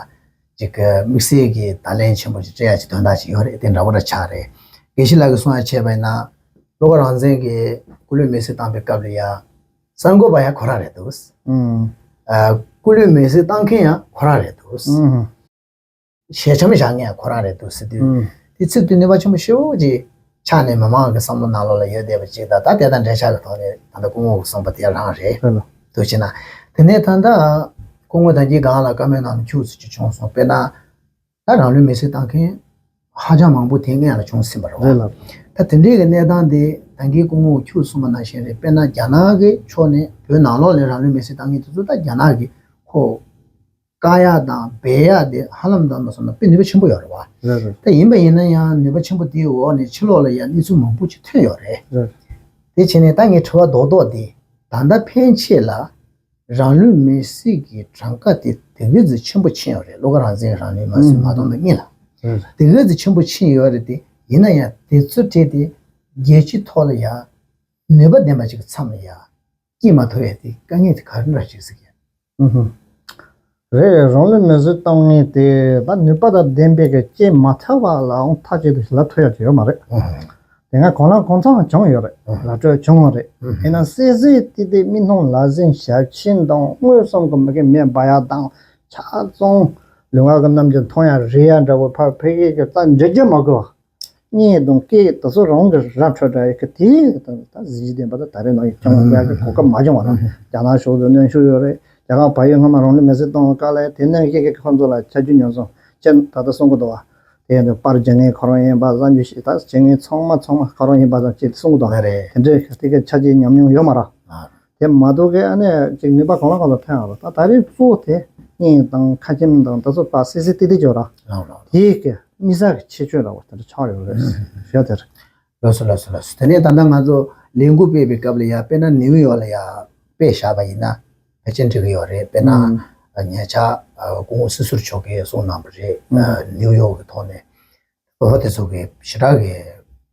ཅིག་གི་དམིགས་བསལ་གྱི་བརྡ་ལན་ཆེན་པོ་ཞིག་སྤྲད་ཡ་ཅིག་དོན་དག་ཅིག་ཡོད་རེད། དེ་འདྲ་པོ་འདྲ་ཆགས་རེད། དགེ་བཤེས་ལགས་ཀྱིས་གསུངས་ཡ་བྱས་པ་ཡིན་ན་བློ་དགའ་རང་བཙན་གྱིས་སྐུ་ལུས་མེར་སྲེག་བཏང་པའི་སྐབས་ལ་ཡ་གསར་འགོད་པ་ཡང་ཁོ་རང་རེད་འདུག་ཨུམ། ཨ་སྐུ་ལུས་མེར་སྲེག་བཏང་མཁན་ཡང་ཁོ་རང་རེད་འདུག་ཨུམ། ཞལ་འཆམ་བཞག་མཁན་ཁོ་རང་རེད་འདུག་ཟེར་དུས། ཨུམ། དེ་ཚིག་དེ་ནུས་པ་ཆེན་པོ་ཞེ་པོ་ཅིག་ཆགས་ནས་མི་མང་གི་བསམ་བློ་ནང་ལོགས་ལ་ཡོད་བསྡད་པ་ཅིག་དང་ད་དེ་དང་འབྲེལ་ཆགས་ཀྱི་ཐོག་ནས་ད་ལྟ་སྐུ་ངོ་གིས་གསུངས་པ་དེ་རང་རེད། རེད་ལ། འདུག་བྱས་ན། དེ་ནས་ད་ལྟ་སྐུ་ངོ་ད་གིན་སྒང་ལ་བཀའ་མོལ་ནང་ལ་ཁྱུག་ཙམ་ཅིག་བྱུང་སོང་། དཔེར་ན། ད་རང་ལུས་མེར་སྲེག་བཏང་མཁན་ཧ་ཅང་མང་པོ་དེ་སྔོན་ལ་བྱུང་ཟིན་པ་རེད་བ། རེད་ལ། ད་དེ་འདྲའི་གི་གནས་སྟངས་དེ་ད་གིན་སྐུ་ངོ་ཁྱུག་གསུངས་པ་ནང་བཞིན་རེད། དཔེར་ན་རྒྱ་ནག་གི་ཕྱོགས་ནས་བོད་ནང་ལོགས་ནས་རང་ལུས་མེར་སྲེག་བཏང་མཁན་དེ་ཚོ་ད་རྒྱ་ནག་གི་ཁོ། བཀག་ཡག་དང་སྦས་ཡག་དེ་ཧ་ལམ་དང་མ་སོང་ན་དཔེ་ནུས་པ་ཆེན་པོ་ཡོད་རེད་བ། རེད་རེད། ད་ཡིན་པ་ཡིན་ན་ཡང་ནུས་པ་ཆེན་པོ་དེའི་འོག་ནས་ཕྱི་ལོགས་ལ་ཡང་གནས་ཚུལ་མང་པོ་ཅིག་ཐོན་ཡོད་རེད། རེད། དེ་བྱས་ནས་ད་ངའི་དྲི་བ་རྡོག་རྡོག་དེ་ད་ལྟ་ཕན་ཆད་ལ་རང་ལུས་མེར་སྲེག་གི་གྲངས་ཀ་དེ་དེ་ག་ཙམ་ཆེན་པོ་ཕྱིན་ཡོད་རེད། བློ་དགའ་རང་བཙན་རང་ལུས་མེར་སྲེག་མ་གཏོང་བའི་སྔོན་ལ། རེད། དེ་ག་ཙམ་ཆེན་པོ་ཕྱིན་ཡོད་རེད་དེ་ཡིན་ན་ཡང་དེ་ཚོ་བྲིས་ཏེ་རྒྱལ་སྤྱིའི་ཐོག་ལ་ཡང་ནུས་པ་ལྡན་པ་ཅིག་གི་མཚམས་ལ་ཡང་སྐྱེས་མ་ཐུབ་ཡ་དེ་དཀའ་ངལ་དེ་ག་རེ་འདྲ་ཞིག་ཟེར་གི། ཨུ་ཧུ། རེད། རང་ལུས་མེར་སྲེག་བཏང་མཁན་དེ་ད་ནུས་པ་དང་ལྡན་པའི་གི་སྐྱེས་མ་ཐུབ་པ་ལའང་མཐའ་གཅིག་ཏུ་ལབ་ཐུབ་ཡ་དེ་ཡོད་མ་རེད། ཨུ་ཧུ། དེ་སྔ་གང་ལ་གང་འཚམ་བྱུང་ཡོད་རེད། ཨུ་ཧུ། ལབ་འཕྲོད་བྱུང་བ་རེད། ཨུ་ཧུ། ཡིན་ན་གསལ་གསལ་ཏིག་ཏིག་མིག་མཐོང་ལག་ཟིན་ཞབས་མཆན་དང་དངོས་སམ་གི་མི་གི་མེ་འབར་ཡ་དང་ཆ་ཚང་ལུས་ངག་གི་རྣམ་འགྱུར་མཐོང་ཡ་རེད་ཡ་འདྲ་བོ་ཕར་ཕ་གི་གི་ད་འབྲི་རྒྱུ་མ་དགོས་པ། གཉིད་དང་སྐད་དེ་ཚོ་རང་གི་ར་འཕྲོད་འདྲ་ཡི་གི་དེ་གི་དང་ད་གཟི་བརྗིད་ལྡན་པ་ད་ད་རེས་ནང་ཡི་ཅང་ཡག་གི་གོ་སྐབས་མ་བྱུང་བ་ར། རྒྱ་ནག་ཕྱོགས་སུ་གནོན་ཤུགས་ཡོད་རེད། རྒྱ་གར་བལ་ཡུལ་སྔ་མ་རང་ལུས་མེར་སྲེག་གཏོང་བའི་སྐབས་ལ་དེ་ནས་ཡི་གི་ཁོང་ཚོ་ལ་ཆ་རྒྱུས་ཉམས་སོང་ཅེས་ད་ལྟ་གསུང་གི་འདུག་བ། དེ་ཡིན་དུས་པར་བརྒྱབ་མཁན་ཁོ་རང་ཡིན་པ་གསར་འགྱུར་ཞིག་ད་བྱེད་མཁན་ཚང་མ་ཚང་མ་ཁོ་རང་ཡིན་པ་ཙམ་ཅིག་གསུང་གི་འདུག་ལགས་རེད། དེ་འདྲའི་དེ་གི་ཆ་རྒྱུས་ཉམས་མྱོང་ཡོད་མ་ར། ཨ། དེ་མ་གཏོགས་གི་ཨ་ནི་ཅིག་ནུས་པ་གང་ལ་གང་ལ་ཐོན་ཡོད་ར། ད་ད་རེས་གཙོ་བོ་དེ་ སྙིང་དང་ཁ་ཆེམས་དང་ད་ཚོ་པ་སི་སི་ཏི་ཏི་ཅོ་ར། ལའོ་ལའོ། དེའི་གི་མི་ས་གི་ཆེ་ཆུང་ར་བ་དེ་འདྲ་ཆགས་ཡོད་རེད་ཞེས་དེར། ལགས་སོ་ལགས་སོ་ལགས་སོ། དེ་ནས་ད་ལྟ་ང་ཚོ་ལས་འགུལ་སྤེལ་བའི་སྐབས་ལ་ཡ་དཔེར་ན་ནིའུ་ཡོག་ལ་ཡ་དཔེ་བཞག་པ་ཡིན་ན་ཕལ་ཆེར་འགྲིག་གི་ཡོད་རེད། དཔེར་ན་ཉེ་ཆར་སྐུ་ངོ་སྲིད་ཟུར་མཆོག་གིས་གསུངས་གནང་བ་རེད། ནིའུ་ཡོག་གི་ཐོག་ནས། བོད་པ་དེ་ཚོ་གི་ཞེ་དྲག་གི་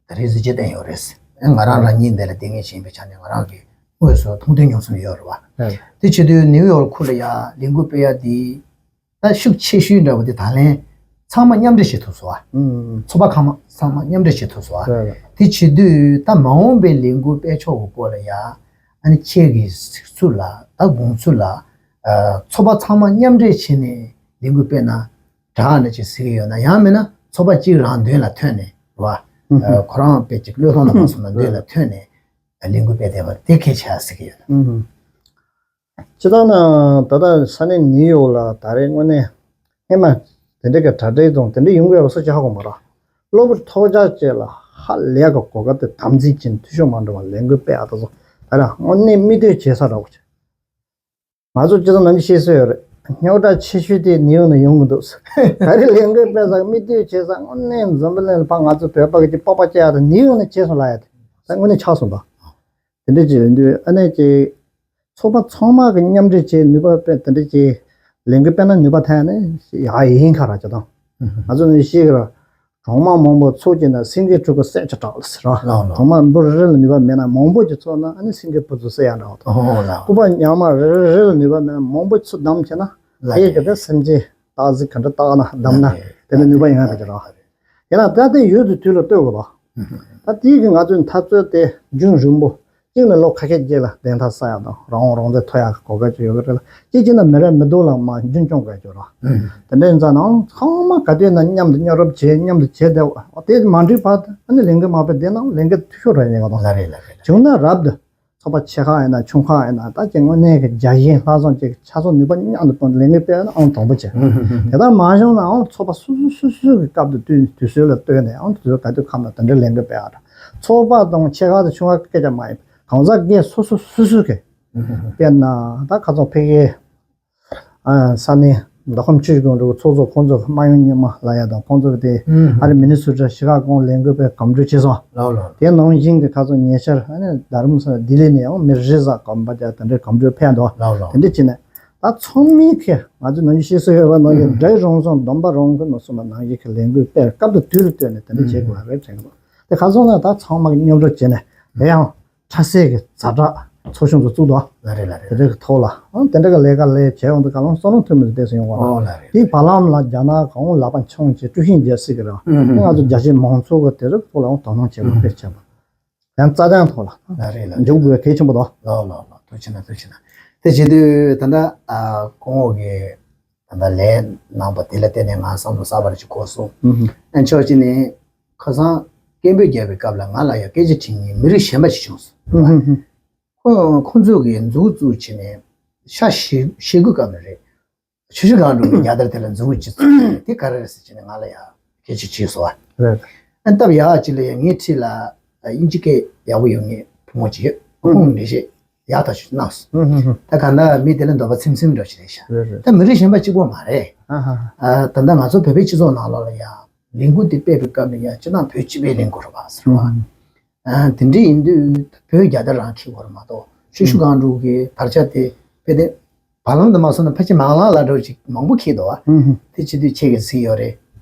ད་རེས་གཟི་བརྗིད་ལྡན་ཡོད་རེད། ང་རང་རང་ཉིད་འདི་ལ་བསྡད་མཁན་ཞིག་ཡིན་པའི་ཆ་ནས་ང་རང་གི་དངོས་སུ་མཐོང་ཐོས་མྱོང་གསུམ་ཡོད་རེད་བ། དེ་བྱེད་དུས་ནིའུ་ཡོག་ཁུལ་ལ་ཡ་ལས་འགུལ་སྤེལ་ཡ་དེ་ད་ཤུགས་ཆེ་ཤོས་འདྲ་བོ་དེ་ད་ལན་ཚང་མ་མཉམ་འབྲེལ་བྱེད་ཐུབ་སོང་བ། ཚོགས་པ་ཁག་མ་ཚང་མ་མཉམ་འབྲེལ་བྱེད་ཐུབ་སོང་བ། དེ་བྱེད་དུས་ད་མ་འོངས་པའི་ལས་འགུལ་སྤེལ་ཕྱོགས་ཀྱི་སྐོར་ལ་ཡ་ཨ་ནི་ཁྱེད་ཀྱི་གཟིགས་ཚུལ་ལ་ད་དགོངས་ཚུལ་ལ་ཚོགས་པ་ཚང་མ་མཉམ་འབྲེལ་བྱས་ནས་ལས་འགུལ་སྤེལ་ན། དྲག་ནས་ཅིག་ཟེར་གྱི་ཡོད་ན་ཡང་མིན་ན་ཚོགས་པ་གཅིག་རང་མདུན་ལ་ཐོན་ནས་རེད་བ། ཁོ་རང་དཔེ་ཅིག་བློས་གཏོང་དང་མ་སོང་ན་མདུན་ལ་ཐོན་ནས་ལས་འགུལ་སྤེལ་བསྡད་པ་དེ་གལ་ཆེ་ཟེར་གྱི་ཡོད་ན། སྤྱིར་བཏང་ན་ད་ལྟ་ས་གནས་ནིའུ་ཡོག་ལ་ད་རེས་དངོས་གནས་སྔས་མ་དེ་འདྲ་གི་གྲ་སྒྲིག་དང་དེ་འདྲ་ཡོང་གི་ཡོད་པ་སུ་ཅིག་ཧ་གོ་མ་རེད། གློ་བུར་ཐོལ་རྒྱག་ཅིག་ལ་ཧ་ལས་གི་གོ་སྐབས་དེ་དམ་འཛིན་བྱས་ནས་འཐུས་ཤོར་མ་འགྲོ་བ་ལས་འགུལ་སྤེལ་ཡག་དེ་ཚོ་ད་རེས་དངོས་གནས་མིག་ལྟོས་བྱེད་ས་འདྲ་བོ་ཅིག་ང་ཚོ་སྤྱི་ཚོགས་ནང་གི་ཤེས་སྲོལ་ཡོད་རེད། རྙོག་དྲ་ཆེ་ཤོས་དེ་ནིའུ་ཡོག་ནས་ཡོང་གི་འདུག་ད་རེས་ལས་འགུལ་སྤེལ་ས་མིག་ལྟོས་བྱེད་ས་དངོས་གནས་འཛམ་བུ་གླིང་ལ་ཕར་ང་ཚོ་བོད་པ་གི་ཅིག་སྤོབས་པ་སྐྱེ་ཡག་དེ་ནིའུ་ཡོག་ནས་བྱས་སོང་ལབ་ཡག་དེ་ད་དངོས་གནས་ཆགས་སོང་། ད་དེ་འདྲ་ཅིག་ཡོད་དུས་ཨ་ནེ་ཅིག་ཚོགས་པ་ཚང་མ་གི་མཉམ་འབྲེལ་བྱེད་ནུས་པ་དཔེ་དེ་འདྲ་ཅིག་ལས་འགུལ་སྤེལ་ན་ནུས་པ་ཐོན་ནས་ཡག་ཡིན་ཁ་ར་ཅིག་དང་། ང་ཚོ་ནི་ཤེས་གི་ར། གྲོག་མ་མང་པོ་ཚོགས་ཀྱི་ན་སེང་གེ་ཕྲུ་གུ་བསད་ཀྱི་དྲག་ལ་ཟེར་བ། ལགས་ལགས། གྲོག་མ་འབུ་རེ་རེ་ལ་ནུས་པ་མེད་ན་མང་པོ་ཅིག་ཚོགས་ན་ཨ་ནི་སེང་གེ་ཕྲུ་གུ་བསད་ཡག་འདྲ་བ་དང་། ཨོ་ལགས། ལྐུགས་པ་ཉག་མ་རེ་རེ་རེ་ལ་ནུས་པ་མེད་ན་མང་པོ་ཚུར་བསྡམས་བྱས་ན། ལགས། དེ་གི་དེ་སེམས་ཅན་སྟག་གཟིག་ག་འདྲ་བཏགས་ན་བསྡམས་ན་ལགས། དེ་ནི་ནུས་པ་ཡོང་ཡག་གི་རེད། ཡིན་ན་ད་དེ་ཡོད་དུས་དུས་ལ་ལྟོས་དགོས་པ། ད་དེའི་གི་ང་ཚོའི་འཐབ་རྩོད་དེ་རྒྱུན་རིང་པོ། གཅིག་ནི་ལོ་ཁ་ཤས་རྗེས་ལ་བདེན་མཐའ་གསལ་ཡག་དང་རང་དབང་རང་བཙན་ཐོབ་ཡག་གི་གོ་སྐབས་ཅིག་ཡོད་ཀྱི་རེད་ལ། གཅིག་བྱས་ན་མི་རབས་མི་སྡུག་ལ་མ་རྒྱུན་སྐྱོང་དགོས་ཀྱི་རེད། དེ་འདྲའི་ཡིན་ཙང་ནའང་ཚང་མ་ག་དུས་ན་མཉམ་དུ་མཉམ་རུབ་བྱས་མཉམ་དུ་བྱས་བསྡད་པ་དེ་མ་འགྲིག་བར་དུ་ཨ་ནི་ལས་འགུལ་མ་སྤེལ་བསྡད་ན་ལས་འགུལ་འཐུས་ཤོར་རེད་ཡིན་ག་དང་། ལ་རེད་ལ་རེད། བྱུང་ན་རབ་ཏུ་ཚོགས་པ་ཆེ་ཁག་ཡིན་ན་ཆུང་ཁག་ཡིན་ན་ད་ཅིག་དངོས་གནས་ཀྱི་རྒྱ་ཡན་ལྷག་བསམ་ཅིག་ཆ་ཚང་ནུས་པ་མཉམ་དུ་སྤུངས་ལས་འགུལ་སྤེལ་ན་ཨང་དང་པོ་བྱས། དེ་ལྟར་མ་བྱུང་ནའང་ཚོགས་པ་སོ་སོ་སོ་སོའི་གི་སྐབས་དུ་དུས་དུས་ཚོད་ལ་ལྟོས་ནས་ཨང་དུས་ཚོད་ག་དུས་ཁམས་ལ་དེ་འདྲའི་ལས་འགུལ་སྤེལ་ཡག་རེད། ཚོགས་པ་དང་ཆེ་ཁག་དང་ཆུང་ཁག་སྐད་ཆ་མ་ཡིན་གང་ཟག་སྒེར་སོ་སོ་སོ་སོའི་གི་དཔེར་ན་ད་ཁ་སང་ཕ་གིའི་ས་གནས་མདོ་ཁམས་ཆུ་བཞི་སྒང་དྲུག་ཚོགས་གཙོ་ཁོང་ཚོ་སྨྲ་བརྗོད་རྙིང་མ་ལབ་ཡག་དང་ཁོང་ཚོ་གི་དེ་ཨ་རི་མི་ནི་སོ་ཊ་ཤི་ཀ་གོ་ལས་འགུལ་སྤེལ་གོམ་བགྲོད་བྱས་སོང་། ལགས་ལགས། དེ་ནང་བཞིན་གྱི་ཁ་སང་ཉེ་ཆར་ཨ་ནི་རྡ་རམ་ས་ལ་ལྡི་ལི་ནས་ཡང་མི་རེ་ཟ་གོམ་པ་རྒྱག་དེ་འདྲའི་གོམ་བགྲོད་ཕེབས་འདུག་ལགས་ལགས། དེ་འདྲ་བྱས་ནས་ད་ཚང་མས་ཁྱེད་ང་ཚོ་ནང་བཞིན་ཤེས་སྲོལ་ཡོད་པ་ནང་བཞིན་སྒྲ་རང་སོང་སྡོམ་པ་རང་ཁུལ་ནང་སོང་བ་ནང་བཞིན་གྱི་ལས་འགུལ་སྤེལ་སྐབས་དུ་དུས་ལ་ལྟོས་ནས་དེ་འདྲ་བྱེད་དགོས་པ་རེད་དྲན་གྱི་འདུག་དེ་ཁ་སང་ན་ད་ཚང་མ་གི་མཉམ་རུབ་བྱས་ནས་དེ་ཡང་། ཆབ་སྲིད་ཀྱི་ཛ་དྲག་ཚོགས་ཆུང་ཚོ་བཙུགས་འདུག་ལ་རེད་ལ་རེད། དེ་འདྲ་གི་ཐོག་ལ་ཨང་དེ་འདྲ་གི་ལས་ཀ་ལས་བྱས་ཡོང་དུས་ག་ལ་བསམ་བློ་ཐོན་མི་འདུག་དེ་སོང་ཡོང་བ་ལ། ཨོ་ལ་རེད། དེའི་བར་ལམ་ལ་རྒྱ་ནག་གང་ལ་ཕན་ཆུང་ཆེ་དཀྲུག་ཤིང་རྒྱག་སྲིད་ཀྱི་རེད། ཨུ་ཧུ། དེ་ང་ཚོ་རྒྱ་ཆེ་མང་ཚོགས་ཀྱི་དེ་རིགས་ཐོག་ལ་ཨང་དོ་སྣང་བྱེད་དགོས་དཔེ་ཆེ་བ། ཡང་རྩ་དོན་ཐོག་ལ་ལ་རེད་ལ་རེད། འཇུག་དགོས་གལ་ཆེན་པོ་འདུག་ལ་ལ་ལ་ཐུགས་ཆེ་ན་ཐུགས་ཆེ་ན། དེ་བྱེད་དུས་ད་ལྟ་ཨ་སྐུ་ངོ་གི་ད་ལྟ་ལས་གནང་པ་དེ་ལ་བརྟེན་ནས་ང་བསམ་བློ་གསར་པ་རེ་ཅིག་འཁོར་སོང་། ཨུ་ཧུ། ཨ་ཕྱོགས་གཅིག་ནས། ཁ་སང་སྐད་འབོད་བརྒྱབ་པའི་སྐབས་ལ་ང་ལ་ཡང་སྐད་ཆ་དྲིས་མཁན་མི་རིགས་གཞན་པ་ཞིག་བྱུང་སོང་། ཧུམ་ཧུམ་ཧུམ། ཁོ་ཁོང་ཚོ་གིས་མཛུབ་བཙུགས་བྱས་ནས་ཤ་ཞེ་ཞེ་དགུའི་སྐབས་ལ་རེད། ཆུ་བཞི་སྒང་དྲུག་གི་རྒྱལ་དར་དེ་ལ་མཛུབ་བཙུགས་བྱས་དེ་ག་རེ་རེད་ཟེར་བྱས་ནས་ང་ལ་ཡང་སྐད་ཆ་དྲིས་སོང་བ། རེད། ཨ་སྟབས་ཡག་ཅིག་ལ་ཡང་ངའི་འཁྲིས་ལ་དབྱིན་ཇི་སྐད་ཡག་པོ་ཡོད་མཁན་བུ་མོ་ཅིག་ཡོད། ཁོང་ལས་བྱེད་ཡག་ཐག་ཆོད་གནང་སོང་། ཧུམ་ཧུམ་ཧུམ། ད་གང་ལྟར་མི་དེ་ལ་འདོད་པ་ཚིམ་ཚིམ་འདྲ་ཞིག་རེད་ཤག་རེད་རེད། ད་མི་རིགས་གཞན་པ་གཅིག་པོ་མ་རེད། ཨ་ཧ་ཧ། ཨ་ད་ལྟ་ང་ཚོ་བོད་པའི་སྤྱི་ཚོགས་ནང་ལོགས་ལ་ཡང་ལས་འགུལ་འདི་སྤེལ་བའི་སྐབས་ལ་ཡང་སྤྱིར་བཏང་བོད་སྤྱི་པའི་ལས་འགུལ་རེད་པ་ཟེར་བ། ཨ་དེ་འདྲ་ཡིན་དུས་བོད་རྒྱལ་དར་རང་འཁྱེར་དགོས་རེད་མ་གཏོགས་ཆུ་ཤུ་སྒང་དྲུག་གི་དར་ཆ་དེ་དཔེ་དེ་བར་ལམ་དུ་མ་སོང་ན་ཕལ་ཆེར་མང་ལང་ལ་འགྲོ་ཅིག་མང་པོ་འཁྱེར་འདུག་བ། དེ་བྱེད་དུས་ཁྱེད་ཀྱིས་གཟིགས་ཡོད་རེད།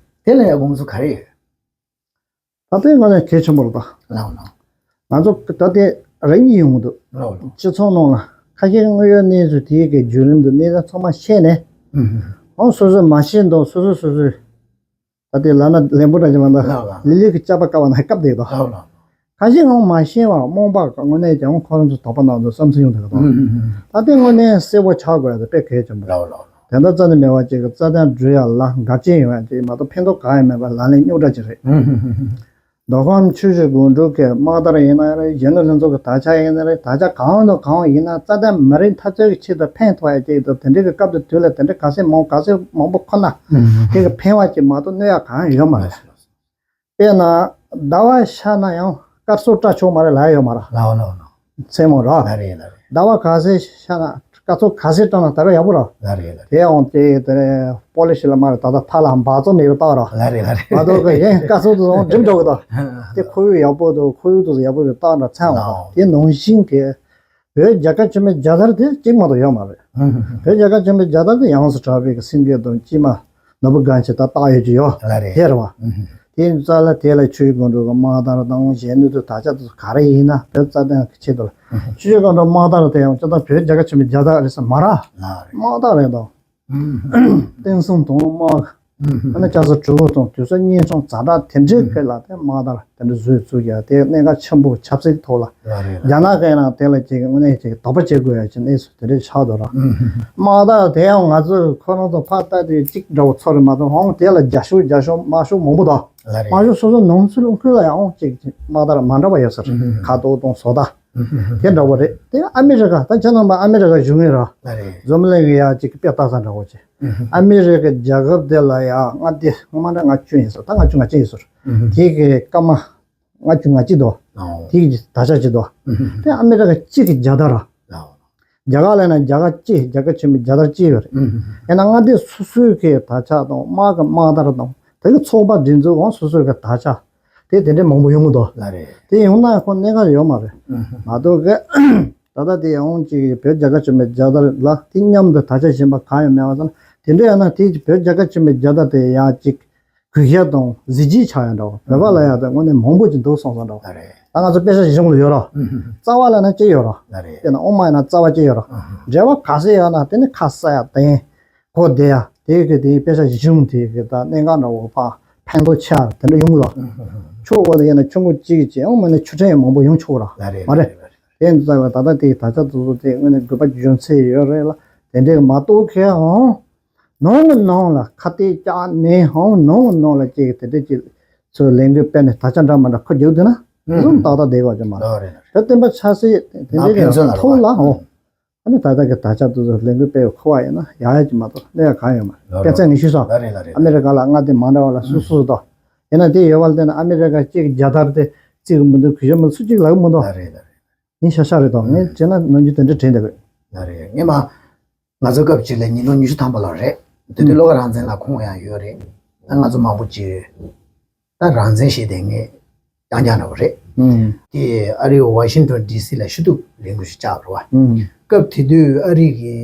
དེ་ལ་ཡང་དགོངས་ཚུལ་ག་རེ་ཡོད། ད་ལྟའི་ངོས་ནས་གལ་ཆེན་པོ་རེད་ད། ལགས་ལགས། ང་ཚོ་ད་ལྟའི་རེ་གཉིས་ཡོང་གི་འདུག་ལགས་ལགས། སྤྱི་ཚོགས་ནང་ལ་ཁ་ཤས་དངོས་ཡོད་གནས་ཚུལ་དེའི་གི་བརྒྱུད་རིམ་དུ་གནས་ཚུལ་ཚང་མ་ཤེས་ནས། ཨུ་ཧུ། འོ་སོ་སོས་མ་ཤེས་མདོག་སོ་སོ་སོ་སོས། ད་ལྟའི་ལབ་ན་ལན་པོ་འདྲ་ཅིག་མ་འདུག་ལགས་ལགས། ལི་ལི་གི་ལྕགས་པ་བཀབ་པ་ན་བཀབ་བསྡད་འདུག་ལགས་ལགས། ཁ་ཤས་ངོ་མ་ཤེས་པ་རྨོངས་པ་དངོས་གནས་ཀྱང་ཁོ་རང་ཚོ་དོགས་པ་ནང་དུ་བསམ་ཚུལ་ཡོང་དགོས་དང་། ཨུ་ཧུ་ཧུ། ད་ལྟའི་དངོས་གནས་གསལ་པོ་ཆགས་དགོས་ཡ་དེ་དཔེ་གལ་ཆེན་པོ་རེད། ལགས་ལགས། དེ་འདྲ་རྩ་ནས་མེད་པ་ཅིག་གི་རྩ་དོན་སྒྲུབ་ཡ་ལ་འགལ་རྐྱེན་ཡོང་ཡ་ཅིག་མ་གཏོགས་ཕན་ཐོགས་གང་ཡང་མེད་པ་ལག་ལེན་རྙོག་དྲ་ཅིག་རེད། ཨུ་ཧུ་ཧུ་ཧུ། མདོ་ཁམས་ཆུ་བཞི་སྒང་དྲུག་གི་དམག་དར་ཡིན་ན་རེད། གཞོན་ནུ་ལྷན་ཚོགས་ཀྱི་དར་ཆ་ཡིན་ན་རེད། དར་ཆ་གང་དང་གང་ཡིན་ན་རྩ་དོན་མི་རིགས་འཐབ་རྩོད་ཀྱི་ཆེད་དུ་ཕན་ཐོགས་ཡ་ཅིག་དང་དེ་འདྲའི་གི་སྐབས་དང་དུས་ལ་དེ་འདྲའི་ག་ཚོད་མང་ག་ཚོད་མང་པོ་ཁོ་ན་དེ་གི་ཕན་པ་ཅིག་མ་གཏོགས་གནོད་ཡ་གང་ཡང་ཡོད་མ་རེད། དཔེར་ན་ཟླ་བ་ཤར་ན་ཡང་སྐར་ཚོགས་བཀྲ་ཆོག་མ་རེད་ལབ་ཡ་ཡོད་མ་རེད། ལགས་ལགས་ལགས། མཚན་མོ་ར། ལགས་རེད་ལགས་རེད། ཟླ་བ་ག་ཚོད་ཤར་ན་ སྐར་ཚོགས་ག་ཚོད་བཏང་ན་ད་ག་ཡག་པོ་ར། ལ་རེད་ལ་རེད། དེ་ཡང་དེ་དེ་པོ་ལི་ཤི་ལ་མ་རེད། ད་ལྟ་ཕ་ལ་འབག་བཙོག་མེད་པ་བཏགས་ར། ལ་རེད་ལ་རེད། མ་གཏོགས་གི་ཡིན་སྐར་ཚོགས་དུ་སོང་འགྲིམ་འགྲོ་གི་ད། དེ་ཁོར་ཡུག་ཡག་པོ་དང་ཁོར་ཡུག་དུ་ཡག་པོ་གི་བཏགས་འདྲ་ཚང་བ་དང་དེ་ནང་བཞིན་གི་བོད་རྒྱལ་ཁབ་ཆེན་པོའི་རྒྱལ་དར་དེ་གཅིག་མ་གཏོགས་ཡོད་མ་རེད། བོད་རྒྱལ་ཁབ་ཆེན་པོའི་རྒྱལ་དར་དེ་ཡོངས་སུ་གྲགས་པའི་གི་སེང་གེ་དང་སྐྱེས་མ་ནོར་བུ་སྒང་ཆེ་ད་བཏགས་ཡོད་ཀྱི་ཡོད། ལ་རེད། དེ་རེད་བ། དེ་ཡིན་ཙང་ལ་དེ་ལ་ཆུ་བཞི་སྒང་དྲུག་གི་དམག་དར་དང་གཞན་ནུས་དང་དར་ཆ་དེ་ཚོ་ག་རེ་ཡིན་ན་བོད་རྩ་དོན་གྱི་ཆེད་དུ་ལ། ཆུ་བཞི་སྒང་དྲུག་དམག་དར་དེ་ཡང་སྤྱིར་བཏང་བོད་རྒྱལ་ཁབ་ཆེན་པོའི་རྒྱལ་དར་རེད་ས་མ་ར། ལ་རེད། དམག་དར་རེད་དོ། བསྟན་སྲུང་དང་དམག་ཨ་ནི་ལྕགས་ཟ་གྲི་གུ་དང་དུས་ཚོད་གཉན་ཆུང་ཛ་དྲག་དེ་འདྲའི་སྐད་ལ་དེ་དམག་དར་དེ་འདྲ་བཟོས་བཙུགས་ཡ་དེ་གནད་འགག་ཆེན་པོ་ཆབ་སྲིད་ཐོག་ལ། ལ་རེད་ལ། རྒྱ་ནག་གིས་ཡང་དེ་ལ་ཅིག་དངོས་གནས་ཅིག་དོགས་པ་བྱེད་དགོས་ཡ་ཅིག་གནས་ཚུལ་དེ་འདྲ་ཆགས་འདུག་ར། དམག་དར་དེ་ཡང་ང་ཚོས་ཁོ་རང་ཚོ་ཕར་ལྟ་དུས་གཅིག་འདྲ་བོ་ཚོར་མ་གཏོགས་འོང་དེ་ལ་རྒྱ་ཤོག་རྒྱ་ཤོག་དམར་ཤོག་མང་པོ་འདུག་ལ་རེད། དམར་ཤོག་སོ་སོ་ནང་ཚུད་ཁུལ་ལ་ཡང་འོང་ཅིག་དམག་དར་མ་འདྲ་བ་ཡོད་ས་རེད། ཁ་དོག་དང་བཟོ་ལྟ་དེ་འདྲ་བོ་རེད། དེ་ཨ་མི་རི་ཀ་ད་ཁྱེད་རྣམ་པ་ཨ་མི་རི་ཀ་བཞུགས་མཁན་ར། ལ་རེད། འཛམ་གླིང་གི་ཡ་གཅིག་དཔེ་ལྟ་ས་འདྲ་བོ་ཅིག་ཨ་མི་རི་ཀ་རྒྱལ་ཁབ་དེ་ལ་ཡ་ལྔ་སྡེ་སྔོན་མ་འདྲ་ལྔ་བཅུ་ཡིན་ཟེར། ད་ལྔ་བཅུ་ང་གཅིག་ཡིན་ཟེར། དེ་གི་སྐར་མ་ལྔ་བཅུ་ང་གཅིག་འདུག་དེ་གི་དར་ཆ་གཅིག་འདུག་དེ་ཨ་མི་རི་ཀ་གཅིག་གི་རྒྱལ་དར་ར། རྒྱ་གར་ལ་ཡིན་ན་རྒྱ་གར་གཅིག་རྒྱལ་ཁབ་ཆེན་པོའི་རྒྱལ་དར་གཅིག་ཡོད་རེད། ཡིན་ན་ལྔ་སྡེ་སོ་སོའི་གི་དར་ཆ་དང་དམག་གི་དམག་དར་དང་དེ་གི་ཚོགས་པ་སྒྲིག་འཛུགས་འོང་སོ་སོའི་གི་དར་ཆ་དེ་དེ་འདྲའི་མང་པོ་ཡོང་གི་འདུག་ལ་རེད། དེ་ཡོང་ན་ཁོ་གནད་འགག་ཡོད་མ་རེད། མ་གཏོགས་གི་ད་ལྟ་དེ་ཡང་ཅིག་བོད་རྒྱལ་ཁབ་ཆེན་པོའི་རྒྱལ་དར་ལ་དེ་མཉམ་དུ་དར་ཆ་གཞན་པ་གང་ཡང་མེད་པ་ཙང་དེ་འདྲ་ཡང་ན་དེ་བོད་རྒྱལ་ཁབ་ཆེན་པོའི་རྒྱལ་དར་དེ་ཡང་ཅིག་གུས་ཞབས་དང་གཟི་བརྗིད་ཆགས་ཡ་འདྲ་བོ་བོད་པ་ལ་ཡ་དེ་དངོས་གནས་མང་པོ་ཅིག་འདུག་སོང་ས་འདྲ་བོ། ལ་རེད། ད་ང་ཚོ་དཔེ་ཆ་གཞི་གཞུང་ལ་ཡོད་ར། རྩ་བ་ལ་ན་ཅི་ཡོད་ར། ལ་རེད། དེ་ན་ཨོ་མ་ཡ་ན་རྩ་བ་ཅི་ཡོད་ར། འབྲེལ་བ་ག་ཚོད་ཡོད་ན་དེ་ནི་ཁ་ས་ཡ་དེ་གོ་བདེ་ཡ་དེ་གི་དེ་དཔེ་ཆ་གཞི་གཞུང་དེ་གི་ད་གནད་འགག་འདྲ་བོ་ཕ་ཕན་ཐོགས་ཆེ་ཡ་དེ་འདྲ་ཡོང་གི་ལ། ཆོག་གོ་དེ་ཡིན་ན་ཆུང་ངུ་གཅིག་གི་ཅི་ཨོ་མ་ནི་ཆུ་ཕྲན་ཡང་མང་པོ་ཡོང་ཆོག་ར། ལ་རེད། མ་རེད། ལ་རེད། དེ་ཡིན་ཙང་ད་ལྟ་དེ་ད་ཆ་དུ་ཚོ་དེ་དངོས་གནས་དགོས་པ་རྒྱུ་མཚན་ཡོད་རེད་ལ་དེ་འདྲའི་མ་གཏོགས་ཁེ་ཨང་། ནང་གི་ནང་ལ་ཁ་གཏད་བཅག་ནས་ཧང་ནང་གི་ནང་ལ་ཅིག་དེ་འདྲ་ཅིག་ཚོས་ལས་འགུལ་སྤེལ་ནས་ད་ཆ་འདྲ་མ་འདྲ་ཁོ་རྒྱུག་དེ་ན་ཨུ་ཟུམ་ཏག་ཏག་བསྡད་དགོས་ཀྱི་མ་རེད། ལོ་རེད་ལ་རེད། བོད་བསྟན་པ་ཆབ་སྲིད་དེ་ན་འདྲ་ཕན་ཚུན་ལ་གི་ཐོག་ལ་ཧོ། ཨ་ནི་ད་ལྟ་གི་ད་ཆ་དུ་ཚོས་ལས་འགུལ་སྤེལ་ཁོ་བ་ཡིན་ན་ཡག་ཡག་ཅིག་མ་གཏོགས་གནད་ཡག་གང་ཡོད་མ་རེད། ལོ་དཔེ་མཚོན་ངས་ཞུས་སོང་། ལོ་རེད་ལ་རེད། ཨ་མི་རི་ཀ་ལ་མངའ་སྡེ་མ་འདྲ་བ་ལ་སུ་སུ་དོ། ཡིན་ན་དེ་ཡོད་བ་ལ་བརྟེན་ན་ཨ་མི་རི་ཀ་གཅིག་རྒྱལ་དར་དེ་བརྩི་གི་མི་འདུག་གུས་ཞབས་མི་སུ་གཅིག་ལ་གི་མི་འདུག་ལ་རེད་ལ་རེད། ཡིན་ཤ་ཤ་རེད་དོ། ངས་བྱས་ན་ནམ་རྒྱུན་དེ་འདྲ་དྲན་བསྡད་པས། ལ་རེད། ངས་མ། ང་ཚོ་སྐབས་གཅིག་ལ་ཉིས་སྟོང་ཉི་ཤུ་ཐམ་པ་ལོ་རེད། དེ་དུས་ཨུ། བློ་དགའ་རང་བཙན་ལགས་ཁོང་ཡང་ཡོད་རེད། ད་ང་ཚོ་མང་པོ་ཅིག་ད་རང་བཙན་ཞེས་དེ་ངས་རྐྱང་རྐྱང་འདྲ་བོ་རེད། ཨུ། དེ་ཨ་རིའི་ཝ་ཤིང་ཊོན་ཌི་སི་ལ་ཞུ་གཏུག་ལས་འགུལ་ཞིག་བཅག་རེད་བ། ཨུ། སྐབས་དེ་དུས་ཨ་རི་གི་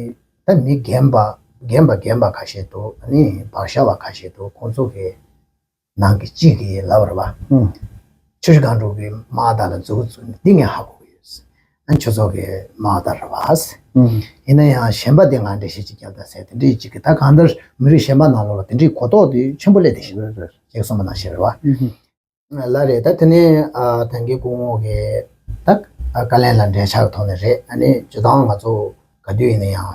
ད་མི་རྒན་པ་རྒན་པ་རྒན་པ་ཁ་ཤས་འདུག་ཨ་ནི་བག་ཤ་བ་ཁ་ཤས་འདུག་ཁོང་ཚོ་གི་ནང་གི་གཅིག་གིས་ལབ་རེད་བ། ཨུ། ཆུ་བཞི་སྒང་དྲུག་གི་དམག་དར་ལ་མཛུབ་གུ་བཙུགས་ནས་འདི་ངས་ཧ་གོ་གི་ཡོད། ཨ་ཆུ་ཚོད་ཀྱི་དམག་དར་རེད་བ། ཨུ། ཡིན་ན་ཡང་གཞན་པ་དེ་ང་འགྲེལ་བཤད་ཅིག་རྒྱབ་དང་ཟེར་དེ་འདྲའི་གཅིག་གིས་ད་གང་ལྟར་མི་རིགས་གཞན་པ་ནང་ལོགས་ལ་དེ་འདྲའི་གོ་རྟོགས་དེ་ཆེན་པོ་སླེབས་བསྡད་ཤག་རེད་རེད། ཅེས་གསུངས་པ་ནང་བཞིན་རེད་བ། ཨུ། ལ་རེད། ད་དེ་ནས་ཨ་ད་གིན་སྐུ་ངོ་གིས་ད་ཨ་བཀའ་ལན་ལ་འབྲེལ་ཆགས་ཀྱི་ཐོག་ནས་རེད། ཨ་ནི་སྤྱིར་བཏང་ང་ཚོ་ག་དུས་ཡིན་ན་ཡང་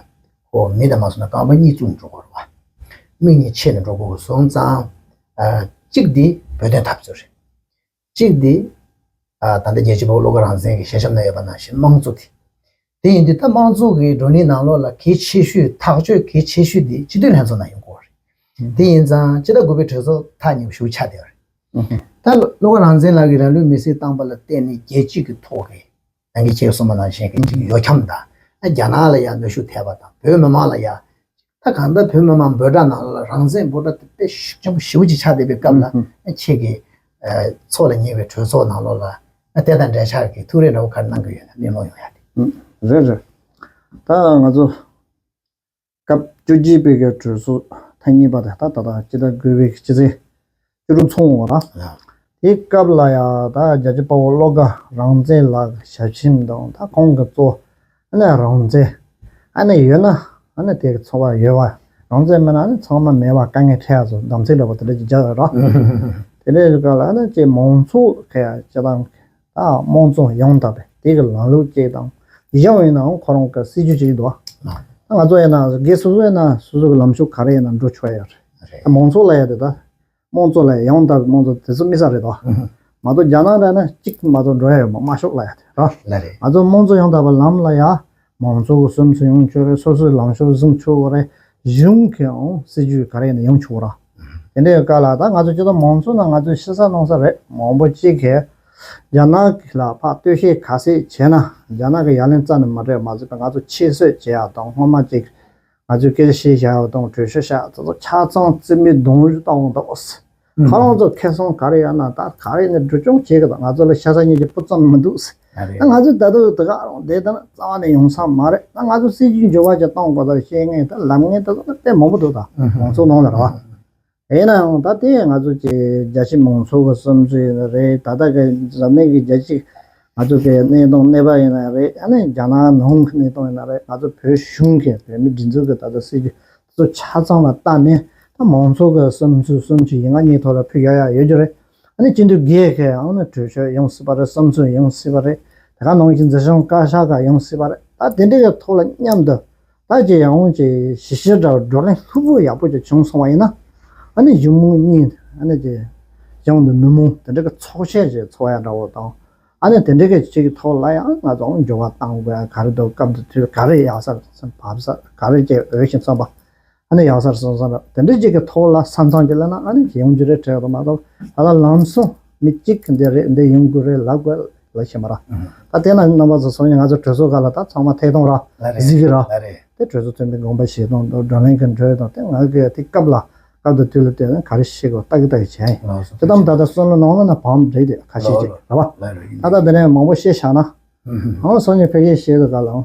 ཁོ་མི་དང་མ་སོང་ན་རྐང་པ་གཉིས་བཙུགས་ནས་འགྲོ་དགོས་རེད་བ། མིག་གཉིས་ཕྱེ་ནས་འགྲོ་དགོས་སོང་ཙང་། ཨ་གཅིག་འདི་བོད་དོན་འཐབ་རྩོད་རེད། གཅིག་འདི་ཨ་ད་ལྟ་རྒྱལ་གཅེས་དཔའ་བོ་བློ་དགའ་རང་བཙན་གྱི་ཞལ་ཆེམས་ན་ཡོད་པ་ནང་བཞིན་དམངས་གཙོ་དེ། དེ་ཡིན་དུས་ད་དམངས་གཙོ་གི་བགྲོ་གླེང་ནང་ལོགས་ལ་གལ་ཆེ་ཤོས་ཐག་གཅོད་གལ་ཆེ་ཤོས་དེ་སྤྱི་འཐུས་ལྷན་ཚོགས་ནང་ཡོང་དགོས་རེད། དེ་ཡིན་ཙང་སྤྱི་ཟླ་དགུ་པའི་གྲོས་ཚོགས་ཐག་ཉེ་པོ་ཞེ་པོ་ཆགས་བསྡད་པ་རེད། ད་བློ་དགའ་རང་བཙན་ལགས་ཀྱིས་རང་ལུས་མེར་སྲེག་བཏང་པ་ལ་བརྟེན་ནས་རྒྱལ་སྤྱི་གི་ཐོག་གི་ད་གིན་ཁྱེད་གསུངས་པ་ནང་བཞིན་གྱི་ཅིག་ཡོ་འཁྱམ་དང་ཨ་རྒྱ་ནག་ལ་ཡང་གནོན་ཤུགས་ཐེབས་པ་དང་བོད་མི་མང་ལ་ཡང་ད་གང་ལྟར་བོད་མི་མང་འབོད་སྒྲ་ནང་ལ་རང་བཙན་འབོད་སྒྲ་དེ་དཔེ་ཤུགས་ཆེན་པོ་ཞེ་པོ་ཅིག་ཆགས་བསྡད་པའི་སྐབས་ལ་ཨ་ཁྱེད་ཀྱིས་ཚོགས་ལ་ཉེ་བའི་གྲོས་ཚོགས་ནང་ལོགས་ལ་ཨ་དེ་དང་འབྲེལ་ཆགས་ཀྱི་ཐུགས་རེ་འདྲ་བོ་ག་རེ་གནང་གི་ཡོད་ན་གླེང་སློང་ཡོང་ཡ་དེ། རེད་རེད། ད་ང་ཚོ་སྐབས་བཅུ་གཅིག་པའི་གི་གྲོས་ཚོགས་ཐེངས་གཉིས་པ་དེ་ད་ད་ལྟ་སྤྱི་ཟླ་དགུ་པའི་གི་སྤྱི་ཚེས་བཅུ་དྲུག་ཚུན་འོང་བ་ར། དེའི་སྐབས་ལ་ཡ་ད་རྒྱལ་གཅེས་དཔའ་བོ་བློ་དགའ་རང་བཙན་ལགས་ཞལ་ཆེམས་དང་ད་ཁོང་གི་གཙོ་ཨ་ནི་རང་བཙན་ཨ་ནི་ཡོད་ན་ཨ་ནི་དེ་གི་ཚོར་བ་ཡོད་བ། རང་བཙན་མེད་ན་ཨ་ནི་ཚང་མ་མེད་པ་དཀའ་ངལ་འཕྲད་ཡ་ཚོ་གདམ་ཚིག་འདྲ་པོ་དེ་འདྲ་ཅིག་རྒྱག་ཡོད་ར། དེ་འདྲའི་སྐབས་ལ་ཨ་ནི་ཅིག་མང་ཚོགས་ཁ་ཡ་སྤྱི་བཏང་ད་དམངས་གཙོ་ཡང་དག་པའི་དེ་གི་ལམ་ལུགས་ཅིག་དང་གཞན་ཡིན་ནའང་ཁོ་རང་གི་སྲིད་ཇུས་ཅིག་འདུག་ད་ང་ཚོ་ཡིན་ན་སྒེར་སོ་སོ་ཡིན་ན་སོ་སོ་གི་ལམ་ཕྱོགས་ག་རེ་ཡིན་ན་འགྲོ་ཆོག་ཡ་རེད། ད་མང་ཚོགས་ལ་ཡ་དེ་ད་དམངས་གཙོ་ལ་ཡང་དག་པའི་དམངས་གཙོ་དེ་ཚོ་དམིགས་བསལ་རེད་དོ། མ་གཏོགས་རྒྱ་ནག་འདྲ་ན་གཅིག་མ་གཏོགས་འགྲོ་ཡ་ཡོད་མ་དམར་ཤོག་ལ་ཡ་དེ་ར། ལ་རེད། ང་ཚོ་དམངས་གཙོ་ཡང་དག་པའི་ལམ་ལ་ཡ་མང་ཚོགས་ཀྱི་སེམས་སུ་ཡོང་ཆོག་རེད། སོ་སོའི་ལངས་ཕྱོགས་འཛིན་ཆོག་གི་རེད། གཞུང་གི་ཡང་སྲིད་ཇུས་ག་རེ་ཡིན་ན་ཡོང་ཆོག་ར། དེ་འདྲའི་སྐབས་ལ་ད་ང་ཚོ་སྤྱི་ཚོགས་མང་ཚོགས་ནང་ང་ཚོས་ཤི་ས་གནང་ས་རེད། མང་པོ་གཅིག་གིས་ རྒྱ་ནག་གི་ལ་ཕར་ལྟོས་བཤད་ག་ཚད་བྱས་ན་རྒྱ་ནག་གི་ཡ་ལན་རྩ་ནས་མ་སྤྲད་མ་ཟད་པ་ང་ཚོ་ཁྱད་གསོད་བྱེད་ཡག་དང་སྔོན་མ་ཅིག་ང་ཚོས་སྐད་ཆ་བཤད་བཞག་ཡག་དང་གྲོས་ཆོད་བཞག་དེ་ཚོ་ཆ་ཚང་རྩིས་མེད་གདོང་རུས་བཏང་འོང་འདུག་ཁོ་རང་ཚོ་ཁེ་བཟང་ག་རེ་ཡོད་ན་ད་ག་རེ་ནས་འགྲོ་སྐྱོང་བྱེད་གི་འདུག་ང་ཚོ་ལ་ཤ་ཚ་གཉིས་ཀྱི་སྤུ་ཙམ་མི་འདུག་ད་རེད། ང་ཚོས་ད་དུང་དེ་ག་རང་བསྡད་ད་ན་རྩ་བ་ནས་ཡོང་ས་མ་རེད། ད་ང་ཚོ་སྲིད་ཇུས་འགྱུར་བ་ཅིག་གཏོང་དགོས་ད་བཤད་མཁན་ད་ལབ་མཁན་ད་ཚོ་ད་དཔེ་མང་པོ་འདུག་ད་མང་ཚོགས་ནང་ལ་རེད་བ། ཡིན་ནའང་ད་དེ་ང་ཚོ་གི་རྒྱ་ཆེ་མང་ཚོགས་ཀྱི་བསམ་ཚུལ་ཡིན་ན་རེད། ད་ལྟ་གི་འཛམ་གླིང་གི་རྒྱལ་སྤྱི་ང་ཚོ་གི་གནས་སྟངས་གནས་བབ་ཡིན་ན་རེད། ཨ་ནི་རྒྱ་ནག་ནང་གི་གནས་སྟངས་ཡིན་ན་རེད། ང་ཚོ་བོད་གཞུང་གི་བོད་མི་སྒྲིག་འཛུགས་ཀྱི་ད་ལྟ་སྲིད་ཇུས་ཚོ་ཆ་ཚང་ལ་བལྟས་ནས་ད་མང་ཚོགས་ཀྱི་བསམ་ཚུལ་བསམ་ཚུལ་ཡིན་ང་གཉིས་ཐོག་ལ་ཕུལ་ཡག་ཡག་ཡོད་རྒྱུ་རེད། ཨ་ནི་སྤྱི་འཐུས་སྒེར་གྱི་ཨང་ནི་གྲོས་ཆོད་ཡོང་སྲིད་པ་རེད། བསམ་ཚུལ་ཡོང་སྲིད་པ་རེད། དེ་ག་ནང་བཞིན་མཛད་བྱང་བཀའ་ཤག་ག་ཡོང་སྲིད་པ་རེད། ད་དེ་འདྲའི་གི་ཐོག་ལ་མཉམ་དུ་ད་ཅི་ཡང་ཅི་ཞི་ཞི་འདྲ་བགྲོ་གླེང་ལྷུག་པོ་ཡག་པོ་ཅིག་བྱུང་སོང་བ་ཡིན་ན་ཨ་ནི་གཞུང་མང་གཉིས་ཨ་ནི་ཅི་གཞུང་དུ་མི་མང་དེ་འདྲ་གི་ཚོགས་ཆེན་ཅིག་ཚོགས་ཡ་འདྲ་བོ་དང་། ཨ་ནི་དེ་འདྲའི་གི་ཅིག་གི་ཐོག་ལ་ཡང་ང་ཚོ་འགྱུར་བ་གཏང་དགོས་ཡ་ག་རེ་འདུག་སྐབས་དེ་དུས་ག་རེ་ཡག་ས་བབ་ས་ག་རེ་ཅིག་འོས་ཤིང་འཚམས་པ། ཨ་ནི་ཡག་སར་སོང་སོང་ར་དེ་འདྲའི་ཅིག་གི་ཐོག་ལ་ས་མཚམས་ཀྱི་ལ་ན་ཨ་ནི་ཡོང་རྒྱུ་རེད་དྲན་འདུག་མ་གཏོགས་ད་ལྟ་ལམ་སང་མི་གཅིག་གི་འདི་རེད་འདི་ཡོང་དགོས་རེད་ལབ་དགོས་ལབ་ཤེས་མ་ར། ད་དེ་ན་རྣམ་པ་ཚོ་སོང་ནས་ང་ཚོ་གྲོས་ཚོགས་སྒང་ལ་ད་ཚང་མ་ཐད་གཏོང་ར་ལ་རེད། གཟིགས་ཀྱི་ར། ལ་རེད། དེ་གྲོས་ཚོགས་ཚོགས་མི་དགོངས་པ་བཞེས་སྟངས་དང་བགྲོ་གླེང་གི་འགྲོས་དང་དེ་ང་གི་དེ་སྐབས་ལ་སྐབས་དང་དུས་ལ་བལྟས་ན་ག་རེ་ཤེས་དགོས་ལྟ་གི་ལྟ་གི་བྱས་ཡིན། ལགས་སོ། དེ་ལྟ་མ་ད་ལྟ་བསམ་བློ་ནང་ལ་ན་བམ་རེད་དེ་ཁ་ཤས་ཅིག་ར་བ། ལ་རེད། ད་ལྟ་དེ་ནས་མང་པོ་བཤད་བཞག་ན་ཨང་སོང་ནས་ཕལ་སྐད་བཤད་དུ་ག་ལ་ཨང་།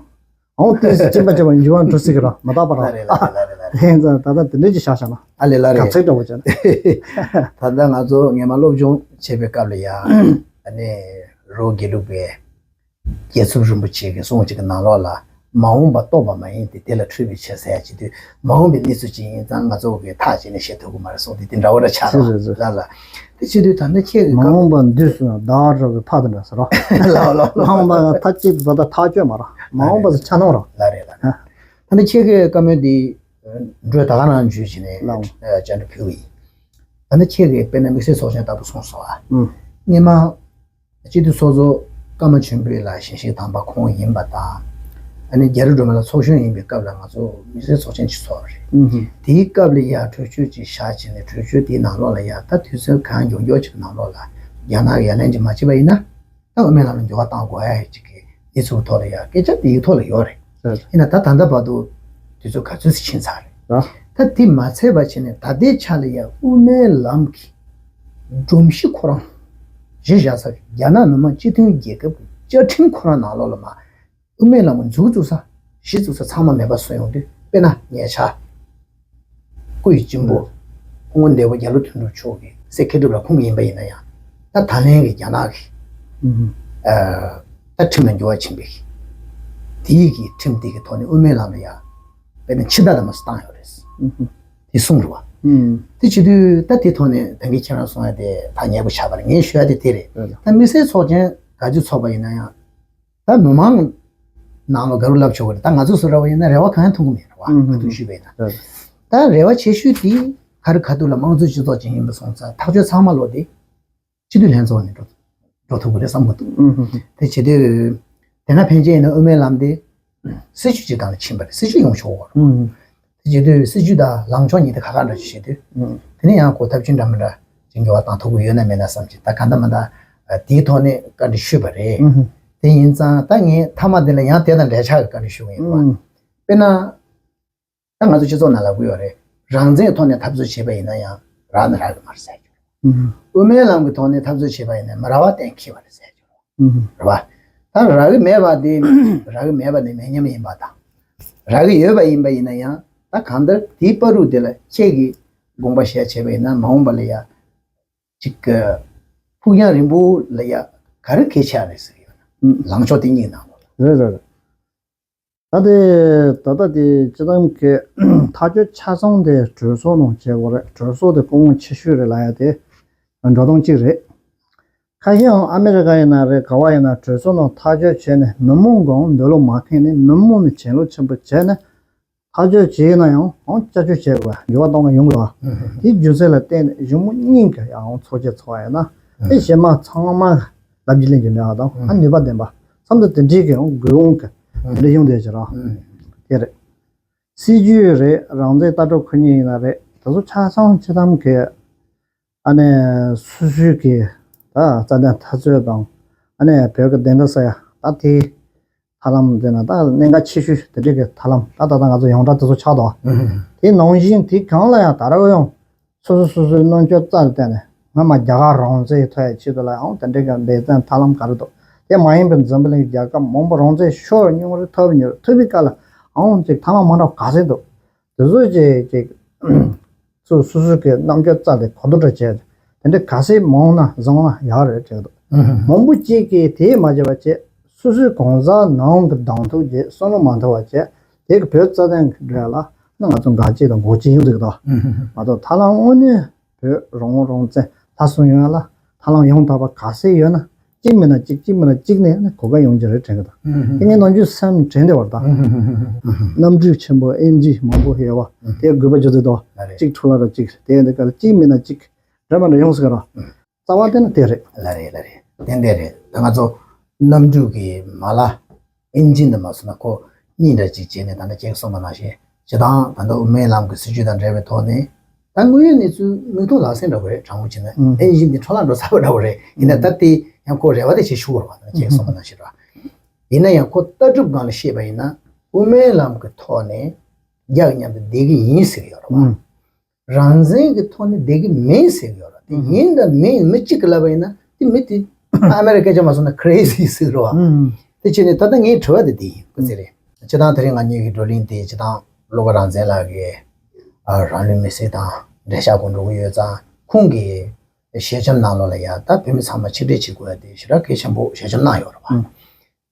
ཨོང་ཏོག་ཙམ་ཅིག་པ་ཅིག་པ་འགྱུར་བ་འགྲོ་སྲིད་ཀྱི་ར་མ་བརྟག་པ་ར། ལ་རེད་ལ་རེད་ལ་རེད་ལ་རེད། དེ་ཡིན་ཙང་ད་ལྟ་དེ་འདྲས་ཅིག་བཞག་བཞག་ན། ཨ་ལེ་ལ་རེད། ག་ཚོད་འདྲ་བོ་བྱས་ན། ད་ལྟ་ང་ཚོ་ངས་མ་སློབ་སྦྱོང་བྱེད་པའི་སྐབས་ལ་ཡ། ཨ་ནི་རོ་དགེ་ལུགས་པའི་རྒྱལ་ཚབ་རིན་པོ་ཆེ་གི་གསུང་གཅིག་གི་ནང་ལོགས་ལ་མ་འོངས་པ་རྟོགས་པ་མ་ཡིན་ཏེ་དེ་ལ་འཁྲུལ་པའི་ཕྱིར་ཟེར་ཡ་བྱེད་དུས་མ་འོངས་པའི་གནས་ཚུལ་ཅིག་ཡིན་ཙང་ང་ཚོ་གི་ཐག་བཅད་ནས་བཤད་ཐུབ་ཀྱི་མ་རེད་གསུངས་ཏེ་དེ་འདྲ་བོ་འདྲ་ཆགས་རོགས་ལ་ལ། དེ་བྱེད་དུས་ད་ལྟ་ཁྱེད་ཀྱི་མ་སྐབས་འོངས་པ་འདུས་སུ་ཟླ་བ་གྲགས་པའི་ཕ་དང་འདྲ་ཟེར་རོ། ལ་ལ་ལ། མ་འོངས་པ་ཐག་གཅིག་ཏུ་ད་ལྟ་ཐག་གཅོད་མ་ར། མ་འོངས་པ་ཟེར་ཆ་ནང་ར། ལ་རེད་ལ་རེད། ད་ནི་ཁྱེད་ཀྱི་བཀའ་མོལ་འདི་འགྲོས་ད་ག་རང་འཇུས་བྱས་ནས་ལ་བཅར་འདྲི་ཕུལ་བ་ཡིན། ད་ནི་ཁྱེད་ཀྱི་དཔེར་ན་དམིགས་བསལ་ཚོགས་ཆེན་ལྟ་བུ་སོང་སོང་ཨ། སྔོན་མ་སྤྱི་འཐུས་ཚོགས་གཙོ་ཀརྨ་ཆོས་འཕེལ་ལགས་ཞལ་བཞེས་དམ་པ་ཁོང་ཡིན་པ་དང་། ཨ་ནི་རྒྱ་རི་སྒྲོལ་མ་ལགས་ཚོགས་གཞོན་ཡིན་པའི་སྐབས་ལ་ང་ཚོ་དམིགས་བསལ་ཚོགས་ཆེན་ཅིག་ཚོགས་པ་རེད། དེའི་སྐབས་ལ་ཡ་གྲོས་ཆོད་ཅིག་བཞག་བྱས་ནས་གྲོས་ཆོད་དེའི་ནང་ལོགས་ལ་ཡ་ད་དུས་ཚོད་གང་མགྱོགས་མགྱོགས་ཅིག་གི་ནང་ལོགས་ལ་རྒྱ་ནག་གི་ཡ་ལན་ཅིག་མ་བྱེད་པ་ཡིན་ན། ད་དབུ་མའི་ལམ་ལ་འགྱུར་བ་གཏང་དགོས་ཡ་ཅིག་གི་གནས་ཚུལ་ཐོག་ལ་ཡ་སྐད་ཆ་དེའི་ཐོག་ལ་ཡོད་རེད། ཡིན་ན་ད་ད་ལྟ་བར་དུ་དུས་ཚོད་ག་ཚོད་ཅིག་ཕྱིན་ཚར་རེད། ད་དེ་མ་ཚད་པ་བྱས་ནས་ད་ལྟའི་ཆ་ལ་ཡ་དབུ་མའི་ལམ་གྱི་སྒྲོམ་གཞི་ཁོ་རང་གཞི་བཞག་ས་རྒྱ་ནག་མི་དམངས་སྤྱི་མཐུན་རྒྱལ་ཁབ་ཀྱི་བཅའ་ཁྲིམས་ཁོ་རང་ནང་ལོགས་ལ་མ་དབུ་མའི་ལམ་གྱི་མཛུབ་བཙུགས་ས་གཞི་བཙུགས་ས་ཚང་མ་མེད་པ་བཟོ་ཡོང་དུས་དཔེར་ན་ཉེ་ཆར། སྐུ་ཡི་གཅེན་པོ། སྐུ་ངོ་འདས་པོ་རྒྱ་ལོ་དོན་གྲུབ་མཆོག་གི་སྲས་མཁས་གྲུབ་ལགས་ཁོང་ཡིན་པ་ཡིན་ན་ཡང་། ད་ད་ལན་གྱི་རྒྱ་ནག་གི་ཨ་ད་ཁྲིམས་ལ་འགྱུར་བ་ཕྱིན་པའི་དེའི་གི་ཁྲིམས་དེ་གི་ཐོག་ནས་དབུ་མའི་ལམ་ལ་ཡང་དཔེར་ན་ཕྱི་ཟླ་དང་མ་སུ་བཏང་ཡོད་རེད། དེ་གསུངས་རེད་བ། དེ་བྱེད་དུས་ད་དེ་ཐོག་ནས་ད་གིན་ཁྱེད་རང་གསུང་ཡ་དེ་ད་ཉེ་པོ་ཆགས་པ་རེད། ངས་ཞུ་ཡ་དེ་དེ་རེད། ད་དམིགས་བསལ་ཚོགས་ཆེན་ག་ཚོད་ཚོགས་པ་ཡིན་ན་ཡང་། ད་མི་མང་ནང་ལོ་ག་རུ་ལབ་ཆོག་གི་རེད། ད་ང་ཚོ་སུ་ར་བ་ཡིན་ན་རེ་བ་གང་ཡང་མཐོང་གི་མེད་རེད་བ། ཨང་། ག་དུས་ཞུས་པ་ཡིན་ན། ད་རེ་བ་ཆེ་ཤོས་དེ་ག་རེ་ག་དུས་ལ་དམངས་གཙོའི་སྤྱི་ཚོགས་ཅིག་ཡིན་པ་སོང་ཙང་ཐག་གཅོད་ཚང་མ་ལོ་དེ་སྤྱི་འཐུས་ལྷན་ཚོགས་ནས་འགྲོ་འགྲོ་ཐུབ་ཀྱི་རེད་བསམ་གི་འདུག་ཨང་། དེ་བྱེད་དུས་དེ་སྔ་ཕན་ཆད་ཡིན་ན་དབུ་མའི་ལམ་དེ་སྲིད་བྱུས་ཅིག་སྒང་ལ་ཕྱིན་པ་རེད། སྲིད་བྱུས་ཡོང་ཆོག་གི་རེད། དེ་བྱེད་དུས་སྲིད་བྱུས་དང་ལངས་ཕྱོགས་གཉིས་དེ་ཁ་ཁ་འདྲ་ཞིག་བྱེད་དུས། དེ་ནས་ཡང་གོ་ཐབས་ཇི་འདྲ་མི་འདྲ་ཅིག་འགྱུར་བ་བཏང་ཐུབ་ཀྱི་ཡོད་ན་མེད་ན་བསམ་གྱི། ད་ག་འདྲ་མི་འདྲ་དེའི་ཐོག་ནས་བཀའ་འདྲི་ཞུས་པ་རེད། དེ་ཡིན་ཙང་ད་ངས་མཐའ་མ་དེ་ལ་ཡང་དེ་དང་འབྲེལ་ཆགས་ཀྱི་བཀའ་འདྲི་ཞུ་གི་ཡིན་པ། དཔེར་ན། ད་ང་ཚོ་སྤྱི་ཚོགས་ནང་ལབ་ཀྱི་ཡོད་རེད། རང་བཙན་ཐོག་ནས་འཐབ་རྩོད་བྱས་པ་ཡིན་ན་ཡང་རག་ན་རག་གི་མ་རེད་ཟེར་རྒྱུ། དབུ་མའི་ལམ་གྱི་ཐོག་ནས་འཐབ་རྩོད་བྱས་པ་ཡིན་ན་མ་རག་པ་གཏན་འཁེལ་བ་རེད་ཟེར་རྒྱུ། རེད་བ། ད་རག་གི་མེད་པ་དེ་རག་གི་མེད་པ་ནི་མེད་མཉམ་ཡིན་པ་དང་། རག་གི་ཡོད་པ་ཡིན་པ་ཡིན་ན་ཡང་ད་གང་ལྟར་དེའི་བར་དུ་དེ་ལ་ཁྱེད་ཀྱི་དགོངས་པ་བཞེས་བྱས་པ་ཡིན་ན་མ་འོངས་པ་ལ་ཡ། ཅིག་གི་ཕུགས་རྒྱང་རིང་པོ་ལ་ཡ་ག་རེ་གལ་ཆེ་བ་རེད་ཟེར་གྱི་ཡོད་ན། ལངས་ཕྱོགས་དེ་གཉིས་ནང་ལོགས་ལ། རེད་རེད་རེད། ད་དེ་ད་ལྟ་དེ་སྤྱི་བཏང་གི་ཐག་གཅོད་ཆ་ཚང་དེ་གྲོས་ཚོགས་ནང་བྱེད་དགོས་རེད། གྲོས་ཚོགས་དེ་སྐུ་ངོ་ཆེ་ཤོས་རེད་ལབ་ཡ་དེ་འགྲོ་སྟངས་གཅིག་རེད། ཁ་ཤས་ཨ་མི་རི་ཀ་ཡིན་ན་རེད། ག་བ་ཡིན་ན་གྲོས་ཚོགས་ནང་ཐག་གཅོད་བྱས་ནས་མི་མང་གང་འདོད་བློ་མ་ཁེངས་ནས་མི་མང་ནས་བྱེད་ལོ་ཆེན་པོ་བྱས་ནས། ཐག་གཅོད་བྱས་ན་ཡང་ཨང་བསྐྱར་བཅོས་བྱེད་དགོས། འགྱུར་བ་གཏོང་ག་ཡོང་དགོས། དེའི་རྒྱུ་མཚན་ལ་བརྟེན་ནས་གཞུང་མང་གཉིས་ཀྱི་ཡང་ཚོགས་ཆེན་ཚོགས་ཡ་ཡིན་ན་དེ་གཞན་མ་ཚང་མ་ལབ་རྒྱུ་ལེན་རྒྱུ་མེད་པ་དང་ཨ་ནུས་པ་ལྡན་པ་མཚམས་དུ་དེ་འདྲའི་གི་ཡང་དགོས་འོང་གི་དེ་འདྲ་ཡོང་བསྡད་ཀྱི་རེད། དེ་རེད། སྲིད་ཇུས་རེད། རང་བཙན་ལྟ་གྲུབ་ཁོ་གཉིས་ཡིན་ན་རེད། དེ་ཚོ་ཆ་ཚང་སྤྱི་བཏང་གི་ཨ་ནི་སོ་སོའི་གི་ད་ ད་རྩ་དོན་འཐབ་རྩོད་དང་། ཨ་ནི་བོད་ཀྱི་བདེན་མཐའ་གསལ་ཡ་ད་དེ། ཐབས་ལམ་དེ་ན་ད་གནད་འགག་ཆེ་ཤོས་དེ་འདྲ་གི་ཐབས་ལམ་ད་ད་ལྟ་ང་ཚོ་ཡོངས་གྲགས་དེ་ཚོ་ཆགས་འདུག་དེ་ནང་བཞིན་དེ་གང་ལ་ཡང་ད་རེས་ཡང་སོ་སོ་སོ་སོའི་རྣམ་དཔྱོད་རྩལ་བཏོན་ནས་སྔ་མ་རྒྱ་གར་རང་བཙན་ཐོབ་ཡའི་ཆེད་དུ་ལ་ཡང་དེ་འདྲ་གི་འབད་བརྩོན་ཐབས་ལམ་ག་རེ་འདུག་དེ་མ་ཡིན་པའི་འཛམ་བུ་གླིང་རྒྱལ་ཁབ་མང་པོ་རང་བཙན་ཤོར་མྱོང་རེད། ཐོབ་མྱོང་རེད། ཐོབ་པའི་སྐབས་ལ་ཨང་ཅིག་ཐབས་ལམ་མ་འདྲ་བ་ག་ཚད་འདུག་དེ་ཚོ་ཅིག་ཅིག་སོ་སོ་སོ་གི་རྣམ་དཔྱོད་རྩལ་དེ་གོ་བསྡུར་བྱས། དེ་འདྲ་ག་ཚད་མང་ན་བཟང་ན་ཡག་རེད་དྲན་འདུག་མང་པོ་ཅིག་གིས་དེ་མ་བྱས་པ་བྱས། སོ་སོའི་གང་ཟག་ནང་གི་གདོང་ཐུག་བྱས་བསམ་བློ་མ་འཐོར་བ་བྱས། དེ་གི་བོད་རྩ་དོན་གི་འགྲོ་ཡ་ལ་ནི་ང་ཚོ་འགག་བྱེད་དང་འགོག་བྱེད་ཡོང་གི་འདུག་ད་མ་གཏོགས་ཐབས་ལམ་དངོས་གནས་བོད་རང་དབང་རང་བཙན་ལྷ་སྲུང་ཡོང་ཡ་ལ་ཐབས་ལམ་ཡང་དག་པ་ག་ཚད་ཡོད་ན། གཅིག་མིན་ན་གཅིག་གཅིག་མིན་ན་གཅིག་ནས་ནི་གོ་སྐབས་ཡོང་རྒྱུ་རེད་དྲན་གི་འདུག་དེ་ངས་ནམ་རྒྱུན་སེམས་དྲན་བསྡད་པ་རེད་ད། གནམ་གྲུ་ཆེན་པོ་ཨེམ་ཇི་མང་པོ་ཡོད་པ་དེ་དགོས་པ་ཅིག་འདུག་དོ། གཅིག་འཕྲོ་བརླག་ར་གཅིག་དེ་འདི་ག་ལ་གཅིག་མིན་ན་གཅིག་འདྲ་མི་འདྲ་ཡོང་སྲིད་ག་ར། རྩ་བ་དེ་ནི་དེ་རེད། ལ་རེད་ལ་རེད། ཏན་ཏན་རེད། ད་ང་ཚོ་གནམ་གྲུ་གི་མ་ལ་ཨིན་ཇི་འདི་མ་སོང་ན་ཁོ་གཉིས་འདྲ་གཅིག་བྱས་ནས་ད་ལྟ་ཁྱེད་གསུངས་པ་ནང་བཞིན་སྤྱི་བཏང་ད་ལྟ་དབུ་མའི་ལམ་གྱི་སྲིད་བྱུས་དང་འབྲེལ་བའི་ཐོག་ནས་ད་དངོས་ཡོད་གནས་ཚུལ་མིག་ཐོག་ལག་ཟིན་འདྲ་བོ་རེད། དྲང་པོ་བྱས་ན་ཨིན་ཇི་འདི་འཕྲོ་བརླག་འགྲོ་ཚར་བ་འདྲ་བོ་རེད། ཡིན་ན་ད་དེ་ཡང་ཁོ་རེ་བ་དེ་བྱེད་ཤུགས་བར་བ་ན་ཁྱེད་གསུངས་པ་ནང་བཞིན་རེད། ཡིན་ན་ཡང་ཁོ་ལྟ་གྲུབ་སྒང་ལ་བཤད་པ་ཡིན་ན་དབུ་མའི་ལམ་གྱི་ཐོག་ནས་རྒྱ་གི་མཉམ་དུ་བསྡད་ཀྱི་ཡིན་ཟེར་གྱི་ཡོད་རེད་བ། རང་བཙན་གྱི་ཐོག་ནས་བསྡད་ཀྱི་མིན་ཟེར་གྱི་ཡོད་རེད། དེ་ཡིན་དང་མིན་མི་གཅིག་གིས་ལབ་པ་ཡིན་ན་དེ་མི་དེ་ཨ་མེ་རི་ཀའི་སྐད་ཆ་མ་སོང་ན་ཁེ་རེ་ཟི་ཟེར་གྱི་རེད་བ། དེ་བྱས་ནས་ད་ལྟ་ངའི་དྲི་བ་དེ་དེ་ཡིན་ཁོ་ཚེ་རེད། སྤྱི་བཏང་དེ་རིང་ང་གཉིས་ཀྱི་བགྲོ་གླེང་དེ་སྤྱི་བཏང་བློ་དགའ་རང་བཙན་ལགས་ཀྱིས་ཨ་རང་ལུས་མེར་སྲེག་དང་འགྲེལ་བཤད་དགོས་འགྲོ་གི་ཡོད་ཙང་ཁོང་གིས་ཞལ་ཆེམས་ནང་ལོགས་ལ་ཡ་ད་བོད་མི་ཚང་མ་ཆིག་སྒྲིལ་བྱེད་དགོས་ཡ་དེ་ཞེ་དྲག་གལ་ཆེན་པོ་ཞལ་ཆེམས་གནང་ཡོད་རེད་བ།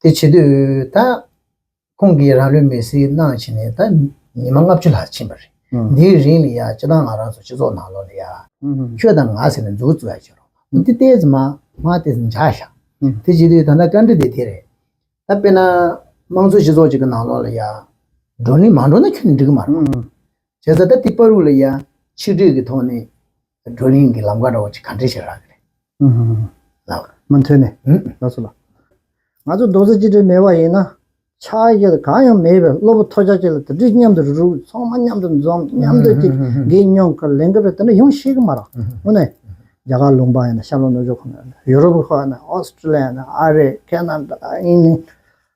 དེ་བྱེད་དུས་ད། ཁོང་གིས་རང་ལུས་མེར་སྲེག་གནང་ཕྱིན་ནས་ད་ཉི་མ་ལྔ་བཅུ་ལྷག་ཕྱིན་པ་རེད། ཨང་། འདིའི་རིང་ལ་ཡ་སྤྱི་བཏང་ང་རང་ཚོ་སྤྱི་ཚོགས་ནང་ལོགས་ལ་ཡ། ཨང་། ཁྱོད་དང་ང་ཟེར་ནས་མཛུབ་བཙུགས་ཡ་བྱེད་རོགས། འདི་ལྟས་མ་མ་ལྟས་འཇགས་བཞག་ཨང་། དེ་བྱེད་དུས་ད་ལྟ་བཀའ་འདྲི་དེ་དེ་རེད། ད་དཔེར་ན་དམངས་གཙོ་སྤྱི་ཚོགས་ཅིག་གི་ནང་ལོགས་ལ་ཡ། བགྲོ་གླེང་མ་འགྲོ་ན་ཁྱོན་ནས་འགྲིག་གི་མ་རེད། ཨང་། བྱས་ཙང་ད་དེ་བར་དུ་ལ་ཡ་ཆིག་སྒྲིལ་གྱི་ཐོག་ནས། བགྲོ་གླེང་གི་ལམ་ཁ་འདྲ་བོ་ཅིག་ག་འདྲ་ཞིག་རག་གི་རེད། ཨུ་ཧུ། ལགས། མུ་མཐུད་ནས། ཨུ། ལགས་སོ་ལགས། ང་ཚོ་རྡོག་རྩ་གཅིག་སྒྲིལ་མེད་པ་ཡིན་ན། ཆགས་ཡ་གང་ཡང་མེད་པའི་གློ་བུར་ཐོལ་རྒྱག་ཅིག་ལ་དེ་འདྲའི་མཉམ་དུ་རུག་ཚང་མ་མཉམ་དུ་འཛོམས་མཉམ་དུ་ཅིག་ཨུ་ཧུ་ཧུ་ཧུ། འགན་མྱོང་གི་ལས་འགུལ་རེ་དེ་འདྲ་ཡོང་ཤེས་གི་མ་རེད། ཨུ་ཧུ། དངོས་གནས། རྒྱ་གར་ལུང་པ་ཡིན་ན་ཤར་ལྷོ་ནུབ་ཕྱོགས་ཁག་ཡིན་ན་ཡུ་རོབ་ཁག་ཡིན་ན་ཨོ་སི་ཀྲི་ལི་ཡ་ཡིན་ན་ཨ་རི་ཁེ་ན་ཌ་དབྱིན་ལན།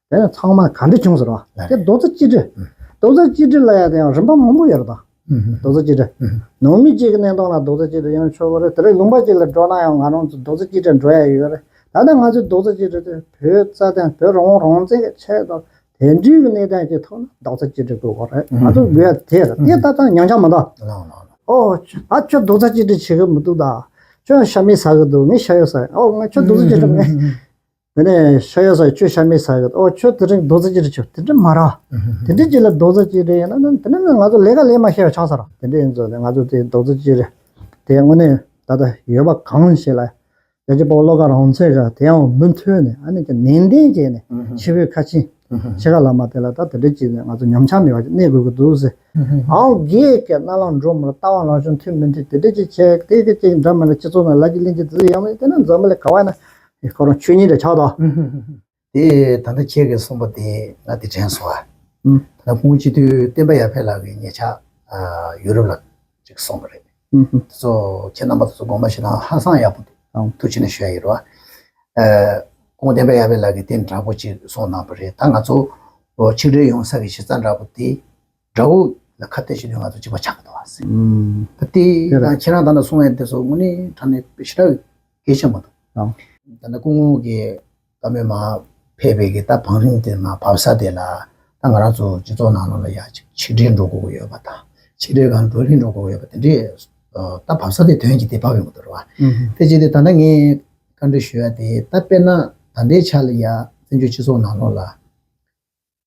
དེ་ནས་ཚང་མ་ག་འདྲ་བྱུང་ཟེར་བ། ལགས་རེད། དེ་རྡོག་རྩ་གཅིག་སྒྲིལ། ཨུ། རྡོག་རྩ་གཅིག་སྒྲིལ་ལ་ཡ་དེ་ཡང་རིམ་པ་མང་པོ་ཡོད་རེད་ད། ཨུ་ཧུ། རྡོག་རྩ་གཅིག་སྒྲིལ། ཨུ་ཧུ། ནང་མི་གཅིག་གི་གནས་སྟངས་ལ་རྡོག་རྩ་གཅིག་སྒྲིལ་ཡང་ཆོག་གི་རེད། དེ་རིང་ལུང་པ་གཅིག་ལ་འགྲོ་ན་ཡང་ང་རང་ཚོ་རྡོག་རྩ་གཅིག་སྒྲིལ་འགྲོ་ཡ་ཡོད་རེད། ད་ལྟ་ང་ཚོའི་རྡོག་རྩ་གཅིག་སྒྲིལ་དེ་བོད་རྩ་དོན་བོད་རང་དབང་རང་བཙན་གྱི་ཆེད་དུ་དེ་འདྲའི་གི་གནས་སྟངས་ཀྱི་ཐོག་ནས་རྡོག་རྩ་གཅིག་སྒྲིལ་དགོས་པ་རེད། ང་ཚོ་དགོས་ཡ་དེ་རེད། དེ་ད་ལྟ་ཉམས་ཆག་མ་འདུག་ལགས་ལགས་ལགས། ཨོ་ད་ཁྱོད་རྡོག་རྩ་གཅིག་སྒྲིལ་བྱེད་གི་མི་འདུག་ད་ཁྱོད་ཤ་མེད་ཟ་གི་འདུག་ངས་ཤ་ཡོད་ཟ། ཨོ་ང་ཁྱོད་རྡོག་རྩ་གཅིག་སྒྲིལ་ངས། དེ་ནས་ཤ་ཡོད་ས་ཁྱོད་ཤ་མེད་ཟ་གི། ཨོ་ཁྱོད་དེ་རིང་རྡོག་རྩ་གཅིག་སྒྲིལ་བྱོས། དེ་འདྲ་མ་ར། དེ་འདྲ་ཅིག་ལ་རྡོག་རྩ་གཅིག་སྒྲིལ་ཡིན་ན་ནི་དེ་ནས་ནི་ང་ཚོ་ལས་ཀ་ལས་མ་ཤེས་པ་ཆགས་ས་ར། དེ་འདྲ་ཡིན་ཚོད་ནི་ང་ཚོ་དེ་རྡོག་རྩ་གཅིག་སྒྲིལ་དེ་དངོས་གནས་ད་ལྟ་ཡོད་པ་གང་ཞིག་ལ་རྒྱལ་གཅེས་དཔའ་བོ་བློ་དགའ་རང་བཙན་གྱིས་དེ་ཡང་མུ་མཐུད་ནས་ཨ་ནི་ཀྱི་ནན་ཏན་བྱས་ནས་ཕྱི་བོད་ཁ་ཆེ་ཕྱི་ཁ་ལ་མ་དེ་ལ་ད་དེ་འདྲ་ཅིག་ནས་ང་ཚོ་ཉམས་ཆག་མེད་པ་ཅིག་གནས་དགོས་ཀྱི་འདུག་ཟེར། ཨང་། སྒེར་གྱི་རྣ་ལམ་འགྲོ་མི་རུང་། ལྟ་བ་ལངས་ཕྱོགས་མཐུན་མི་མཐུན་དེ་འདྲ་ཅིག་བྱས་དེ་གི་ཅིག་འདྲ་མི་འདྲ་སྤྱི་ཚོགས་ནང་ལབ་རྒྱུ་གླེང་རྒྱུ་དེ་ཚོ་ཡང་མེད། དེ་ན་འཛམ་བུ་གླིང་ག་བ་ན་ཁོ་རང་ཆོས་ཉིད་ལ་ཆགས་དོ། དེ་ད་ལྟ་ཁྱེད་ཀྱིས་གསུངས་པ་དེ་ང་དེ་དྲན་སོང་ཨ། ད་ལྟ་སྐུ་ངོ་སྤྱི་འཐུས་བསྟན་པ་ཡར་འཕེལ་ལགས་ཀྱིས་ཉེ་ཆར་ཡུ་རོབ་ལ་ཅིག་སོང་བ་རེད། དེ་ཚོ་ཁྱེད་རྣམ་པ་ཚོ་དགོངས་པ་ཞེ་དྲག་ཧ་སང་ཡག་པོ་འདུག་ཐུགས་རྗེ་ཆེ་ཞུ་ཡ་ཡིན་རོ། སྐུ་ངོ་བསྟན་པ་ཡར་འཕེལ་ལགས་ཀྱིས་དེ་འདྲ་པོ་ཅིག་གསུངས་གནང་བ་རེད། ད་ང་ཚོ་ཆིག་སྒྲིལ་ཡོང་ས་གི་གཞི་རྩ་འདྲ་པོ་དེ། དགྲ་བོ་ལ་ཁ་གཏད་བྱེད་དུས་ང་ཚོ་གཅིག་པ་ཆགས་ཀྱི་འདུག་བ་ཟེར། ད་དེ་དང་ཁྱེད་རང་ད་ལྟ་གསུང་ཡས་དེ་ཚོ་དངོས་གནས་དྲང་གནས་ཞེ་དྲག་གལ་ཆེན་པོ་འདུག་ད་ལྟ་སྐུ་ངོ་གིས་བཀའ་མོལ་མར་ཕེབས་པའི་གི་ད་བང་རིམ་དེ་མར་བབས་ས་དེ་ལ་ད་ང་རང་ཚོ་སྤྱི་ཚོགས་ནང་ལོགས་ལ་ཡ་ཅིག་ཆིག་སྒྲིལ་འགྲོ་དགོས་ཀྱི་ཡོད་པ་དང་ཆིག་སྒྲིལ་སྒང་བགྲོ་གླེང་འགྲོ་དགོས་ཀྱི་ཡོད་པ་དེ་འདྲས་ད་བབས་ས་དེ་དོན་གྱིས་དེ་བབས་ཡོང་གི་འདུག་རེད་བ། དེ་བྱེད་དུས་ད་ལྟ་ངས་བཀའ་འདྲི་ཞུ་ཡ་དེ་ད་དཔེར་ན་ད་ལྟའི་ཆ་ལ་ཡ་བཙན་བྱོལ་སྤྱི་ཚོགས་ནང་ལོགས་ལ།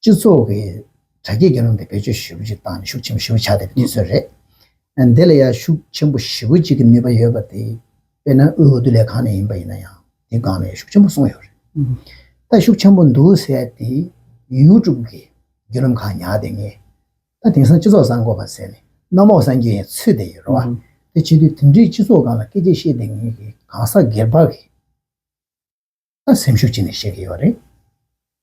སྤྱི་ཚོགས་ཀྱི་དྲ་རྒྱའི་བརྒྱུད་ལམ་དེ་བེད་སྤྱོད་ཞེ་པོ་ཅིག་བཏང་ནས་ཤུགས་ཆེན་པོ་ཞེ་པོ་ཆགས་བསྡད་པའི་དུས་ཚོད་རེད། འདི་ལ་ཡང་ཤུགས་ཆེན་པོ་ཞེ་པོ་ཅིག་གི་ནུས་པ་ཡོད་པ་དེ་དཔེར་ན་དབུས་འོས་བསྡུ་ལས་ཁང་ནས་ཡིན་པ་ཡིན་ན་ཡང་དེ་སྒང་ལ་ཡང་ཤུགས་ཆེན་པོ་གསུངས་ཡོད་རེད། ད་ཤུགས་ཆེན་པོ་འདུག་ཟེར་དེ་ཡུ་ཊུབ་ཀྱི་བརྒྱུད་ལམ་ཁག་ཉར་བསྡད་མཁན་ད་དེང་སང་སྤྱི་ཚོགས་གསར་འགོད་པ་ཟེར་ནས་གནམ་འོག་གསར་འགྱུར་ཡང་ཚུད་བསྡད་ཡོད་རེད་བ། དེ་བྱེད་དུས་དེ་འདྲའི་སྤྱི་ཚོགས་སྒང་ལ་སྐད་ཆ་བཤད་བསྡད་མཁན་གྱི་གང་ཟག་སྒེར་པ་གི་ད་སེམས་ཤུགས་ཅིག་ནས་བཤད་ཀྱི་ཡོད་རེད།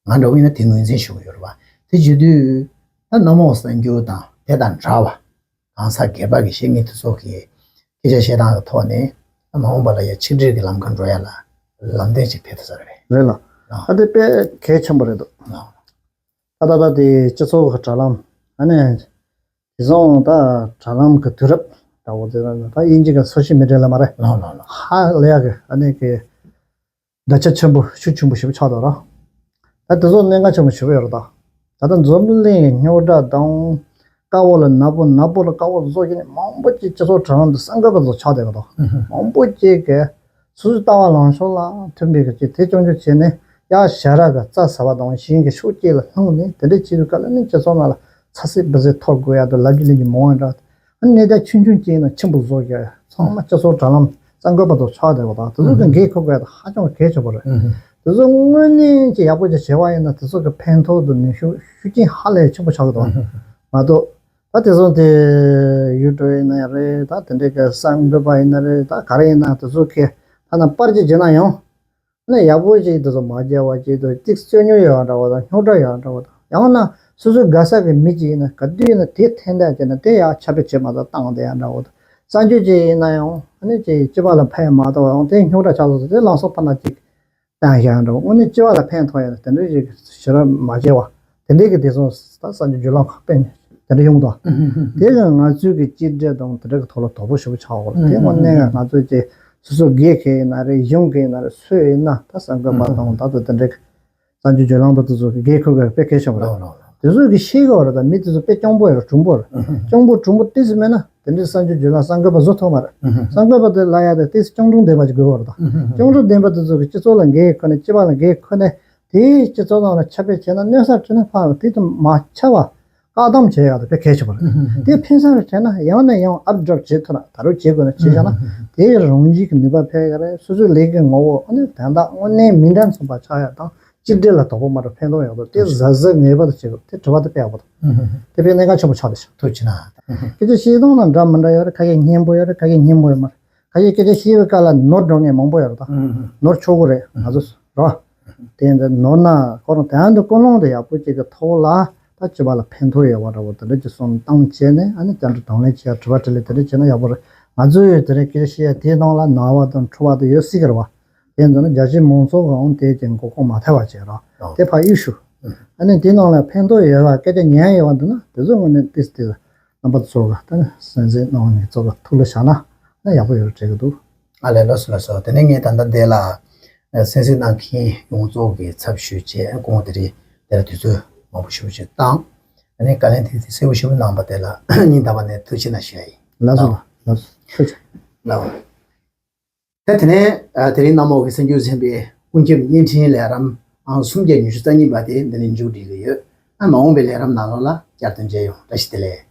ང་འདྲ་བོ་ཡིན་ན་དེ་ངོས་འཛིན་ཞུ་གི་ཡོད་རེད་བ། དེ་བྱེད་དུས་ད་གནམ་འོག་གསར་འགྱུར་དང་དེ་དང་འདྲ་བ་གང་ཟག་སྒེར་པ་གི་བཤད་མཁན་དེ་ཚོ་གི་སྐད་ཆ་བཤད་སྟངས་ཀྱི་ཐོག་ནས་ད་མ་འོངས་པ་ལ་ཡ་ཆིག་སྒྲིལ་གྱི་ལམ་ཁ་འགྲོ་ཡ་ལ་ ལམ་སྟོན་ཅིག་ཕེབས་ཐུབ་ས་རེད། རེད་ལ། ཨ། ཨ་དེ་དཔེ་གལ་ཆེན་པོ་རེད་འདུག་ཨ། ད་ད་ལྟ་དེ་སྤྱི་ཚོགས་ཀྱི་དྲ་ལམ། ཨ་ནི་དེ་སོང་ད་དྲ་ལམ་གྱི་དུས་རབས་འདྲ་བོ་དེ་ད་དབྱིན་ཇི་གི་སོ་ཤལ་མི་ཌི་ཡ་ལབ་མ་རེད། ལགས་ལགས་ལགས། ཧ་ལས་ཡག་གི་ཨ་ནི་གི་བརྡ་ཆད་ཆེན་པོ་ཤུགས་ཆེན་པོ་ཞེ་པོ་ཆགས་འདུག་ར། ད་དེ་ཚོ་གནད་འགག་ཆེན་པོ་ཞེ་པོ་ཡོད་རེད་ད། ད་ལྟ་འཛམ་བུ་གླིང་གི་རྙོག་དྲ་དང་། དཀར་པོ་ལ་ནག་པོ་ནག་པོ་ལ་དཀར་པོ་བཟོ་བྱས་ནས་མང་པོ་ཅིག་སྤྱི་ཚོགས་དྲ་ལམ་དུ་གསར་འགོད་པ་ཚོ་ཆགས་བསྡད་པ་དང་། མང་པོ་ཅིག་གིས་སོ་སོའི་ལྟ་བ་ལངས་ཕྱོགས་ལ་མཐུན་པའི་གི་ཅིག་དེ་སྐྱོང་རྒྱུ་བྱས་ནས། ཡ་ཞར་ར་གི་རྩྭ་ཟ་བ་དང་གཞན་གྱི་ཤུགས་སྐྱེད་ལ་ལྷུང་ནས་དེ་འདྲ་བྱེད་དུས་སྐབས་ལ་ནི་སྤྱི་ཚོགས་ནང་ལ་ཚ་སྲེག་འབུ་སྲེག་འཐོར་དགོས་ཡག་དང་ལབ་རྒྱུ་ལེན་རྒྱུ་མང་བ་འདྲ། ཨ་ནི་གནས་སྟངས་ཆུང་ཆུང་ཅིག་ཡིན་ན་ཆེན་པོ་བཟོ་རྒྱུ་ཚང་མ་སྤྱི་ཚོགས་དྲ་ལམ་གསར་འགོད་པ་ཚོ་ཆགས་བསྡད་པ་དང་། དེ་ཚོ་གི་འགན་འཁུར་དགོས་ཡག་དེ་ཧ་ཅང་གལ་ཆེན་པོ་རེད། དེ་ཚོ་དངོས་གནས་ཀྱི་ཡག་པོ་ཅིག་བྱས་པ་ཡིན་ན་དེ་ཚོ་གི་ཕན་ཐོགས་དང་ནུས་ཤུགས་ཤུགས་རྐྱེན་ཧ་ལས་ཆེན་པོ་ཆགས་ཀྱི་འདུག་མ་གཏོགས། ད་དེ་ཚོ་དེ་ཡུ་ཊུབ་ཡིན་ན་ཡང་རེད། ད་དེ་འདྲའི་གི་གསར་འགོད་པ་ཡིན་ན་རེད། ད་ག་རེ་ཡིན་ན་དེ་ཚོ་གི་ཐ་ན་པར་ཅིག་བརྗེ་ན་ཡང་། ནི་ཡག་པོ་ཅིག་དེ་ཚོ་མ་བརྗེ་བ་ཅིག་དང་། ཅིག་རྩོད་རྙོག་ཡོད་པ་འདྲ་བོ་དང་། རྙོག་དྲ་ཡོད་པ་འདྲ་བོ་དང་། ཡང་ན་སོ་སོའི་དགའ་ས་གི་མི་ཅིག་ཡིན་ན་ག་དུས་ཡིན་ན་དེ་འཐེན་ཐག་བཅད་ན་དེ་ཡར་ཁྱབ་སྤེལ་བྱེད་མ་ཐག་བཏང་བསྡད་ཡག་འདྲ་བོ་དང་། གསར་འགྱུར་ཅིག་ཡིན་ན་ཡང་ཨ་ནི་ཅིག་སྤྱི་པ་ལ་ཕན་མ་ཐོགས་ཡང་དེ་རྙོག་དྲ་ཆགས་སོང་ཙང་དེ་ལམ་སང་ཕར་ན་ཅིག་བཏང་བཞག་འདྲ་བོ། དངོས་གནས་སྤྱི་པ་ལ་ཕན་ཐོགས་ཡག་དེ་འདྲ་ཞིག་ཞེ་དྲག་མ་བྱས་པ། དེ་འདྲའི་གི་དེ་ཚོ་ད་གསར་འགྱུར་བརྒྱུད་ལམ་ཁག་དཔེ་དེ་འདྲ་ཡོང་འདུག་དེ་གི་ང་ཚོའི་གི་གཅིག་སྒྲིལ་དང་དེ་འདྲ་གི་ཐོག་ལ་དོག་པོ་ཞེ་པོ་ཆགས་ཡོད་རེད། དེ་དངོས་གནས་ང་ཚོ་ཅིག་སོ་སོ་སྒེར་གྱི་ཡིན་ན་རེད། གཞུང་གི་ཡིན་ན་རེད། སུ་ཡིན་ན་ད་གསར་འགོད་པ་དང་ད་ལྟ་དེ་འདྲའི་གི་གསར་འགྱུར་བརྒྱུད་ལམ་པ་དེ་ཚོ་གི་འགན་འཁུར་དགོས་དཔེ་གལ་ཆེན་པོ་རེད། དེ་ཚོ་གི་ཤེས་དགོས་རེད། ད་མི་དེ་ཚོ་དཔེ་སྐྱོ་པོ་ཡོད་རེད། གྲུང་པོ་རེད། གྲུང་པོ་གྲུང་པོ་ཏོག་ཙམ་མེད་ན་དེ་འདྲའི་གསར་འགྱུར་བརྒྱུད་ལམ་གསར་འགོད་པ་བཟོ་ཐུབ་མ་རེད། གསར་འགོད་པ་དེ་ལ་ཡ་དེ་ཏོག་ཙམ་གཅོང་གྲུང་ལྡན་པ་ཅིག་དགོས་པ་རེད། ད་གཅོང་གྲུང་ལྡན་པ་དེ་ཚོ་གི་སྤྱི་ཚོགས་ལ་འགན་ཁུར་ནས། སྤྱི་པ་ལ་འགན་ཁུར་ནས། དེའི་སྤྱི་ཚོགས་ནང་ལ་ཁྱབ་སྤེལ་བྱས་ན་གནོད་ས་ཁྲི་ནས་ཕར་དེ་དུ་མ་ཁྱབ་པ་བཀག་སྡོམ་བྱེད་ཡག་དེ་དཔེ་གལ་ཆེན་པོ་རེད། དེ་ཕན་ས་རེད་དྲན་ན་ཡང་ནས་ཡང་ཨབ་སྒྲོབ་བྱེད་ཐུབ་ན། ད་རུང་བྱེད་དགོས་ན་བྱེད་བཞག་ན་དེ་ཡི་རང་བཞིན་གྱི་ནུས་པ་འཕེལ་ཡག་རེད། སོ་སོའི་ལས་ཀའི་ངོ་བོ་ཨ་ནི་དོན་དག་དངོས་གནས་མི་འདྲ་མཚུངས་པ་ཆགས་ཡག་དང་། གཅིག་སྒྲིལ་ལ་དོགས་པ་མ་འགྲོ། ཕན་ཐོགས་ཡག་པོ་དེ་གཟབ་གཟབ་ངེས་པར་དུ་བྱེད་དགོས། དེ་དྲི་བ་དེ་དཔེ་ཡག་པོ་འདུག་དེ་དཔེ་གནད་འགག་ཆེན་པོ་ཆགས་བསྡད་ཤག་ཐུགས་རྗེ་གནང་། སྐད་ཆ་བཤད་སྟངས་ལ་འདྲ་མི་འདྲ་ཡོད་རེད། ཁ་ཤས་སྙན་པོ་ཡོད་རེད། ཁ་ཤས་སྙན་པོ་ཡོད་མ་རེད། ཁ་ཤས་སྐད་ཆ་བཤད་པའི་སྐབས་ལ་ནོར་འགྲོ་མཁན་མང་པོ་ཡོད་རེད་ད། ནོར་ཆོག་གི་རེད། ང་ཚོ་རོ། དེ་འདྲ་ནོར་ན་ཁོ་རང་དོན་དུ་ཀུན་སློང་དེ་ཡག་པོ་ཅིག་གི་ཐོག་ལ་ད་སྤྱི་པ་ལ་ཕན་ཐོགས་ཡོད་པ་འདྲ་བོ་དེ་འདྲ་ཅིག་གསུངས་བཏང་བྱས་ནས། ཨ་ནི་བཅར་འདྲི་དང་ལེན་བྱེད་ཡ། དྲི་བ་དྲིས་ལན་དེ་འདྲ་བྱས་ན་ཡག་པོ་རེད། ང་ཚོས་དེ་རིང་སྐད་ཆ་བཤད་ཡ་དེའི་ནང་ལ་ནོར་བ་དང་འཁྲུལ་བ་དེ་ཡོད་སྲིད་ཀྱི་རེད་བ། དེ་འདྲ་ན་རྒྱ་ཆེའི་མང་ཚོགས་ཀྱིས་དེ་ཅིག་མགོ་སྐོར་མ་ཐེབས་པ་བྱེད་རོགས། དེ་ཕར་གཡུག་ཞུ། ཨ་ནི་དེའི་ནང་ལ་ཕན་ཐོགས་ཡོད་པ་སྐད་ཆ་ཉན་ཡོད་པ་འདུག་ན་དེ་ཚོ་དངོས་གནས་ཏིས་ཏིས་རྣམ་པ་ཚོ་ག་ད་ནི་གསན་གཟིགས་གནང་མཁན་ཚོ་ག་ཐུགས་ལ་བཞག་ན་ཡག་པོ་ཡོད་རེད་དྲན་གྱི་འདུག་ཨ་ལས། ལགས་སོ་ལགས་སོ། དེ་ནས་ངས་ད་ལྟ་འདི་ལ་གསན་གཟིགས་གནང་མཁན་ཡོངས་རྫོགས་ཀྱི་ཚབ་ཞུས་བྱས། སྐུ་ངོ་དེ་རིང་དེ་ལ་དུས་ཚོད་མང་པོ་ཞེ་པོ་ཅིག་བཏང་། དེ་ནས་བཀའ་ལན་དེ་གསལ་པོ་ཞེ་པོ་གནང་བ་དེ་ལ་སྙིང་ཐག་པ་ནས་ཐུགས་རྗེ་གནང་ཞུ་ཡ་ཡིན། ལགས་སོ་ལགས་སོ། ཐུགས་རྗེ་ཆེ། ལགས། ད་དེ་ནས་ཨ་དེ་རིང་གནམ་འོག་གི་གསར་འགྱུར་ཚན་པའི་ཀུན་ཁྱབ་བརྙན་འཕྲིན་ལས་རིམ་ཨང་སུམ་བརྒྱ་ཉི་ཤུ་རྩ་གཉིས་པ་དེ་འདི་ནས་མཇུག་སྒྲིལ་གྱི་ཡོད། ཨ་མ་འོངས་པའི་ལས་རིམ་ནང་ལོགས་ལ་བསྐྱར་དུ་མཇལ་ཡོང་། བཀྲ་ཤིས་བདེ་ལེགས།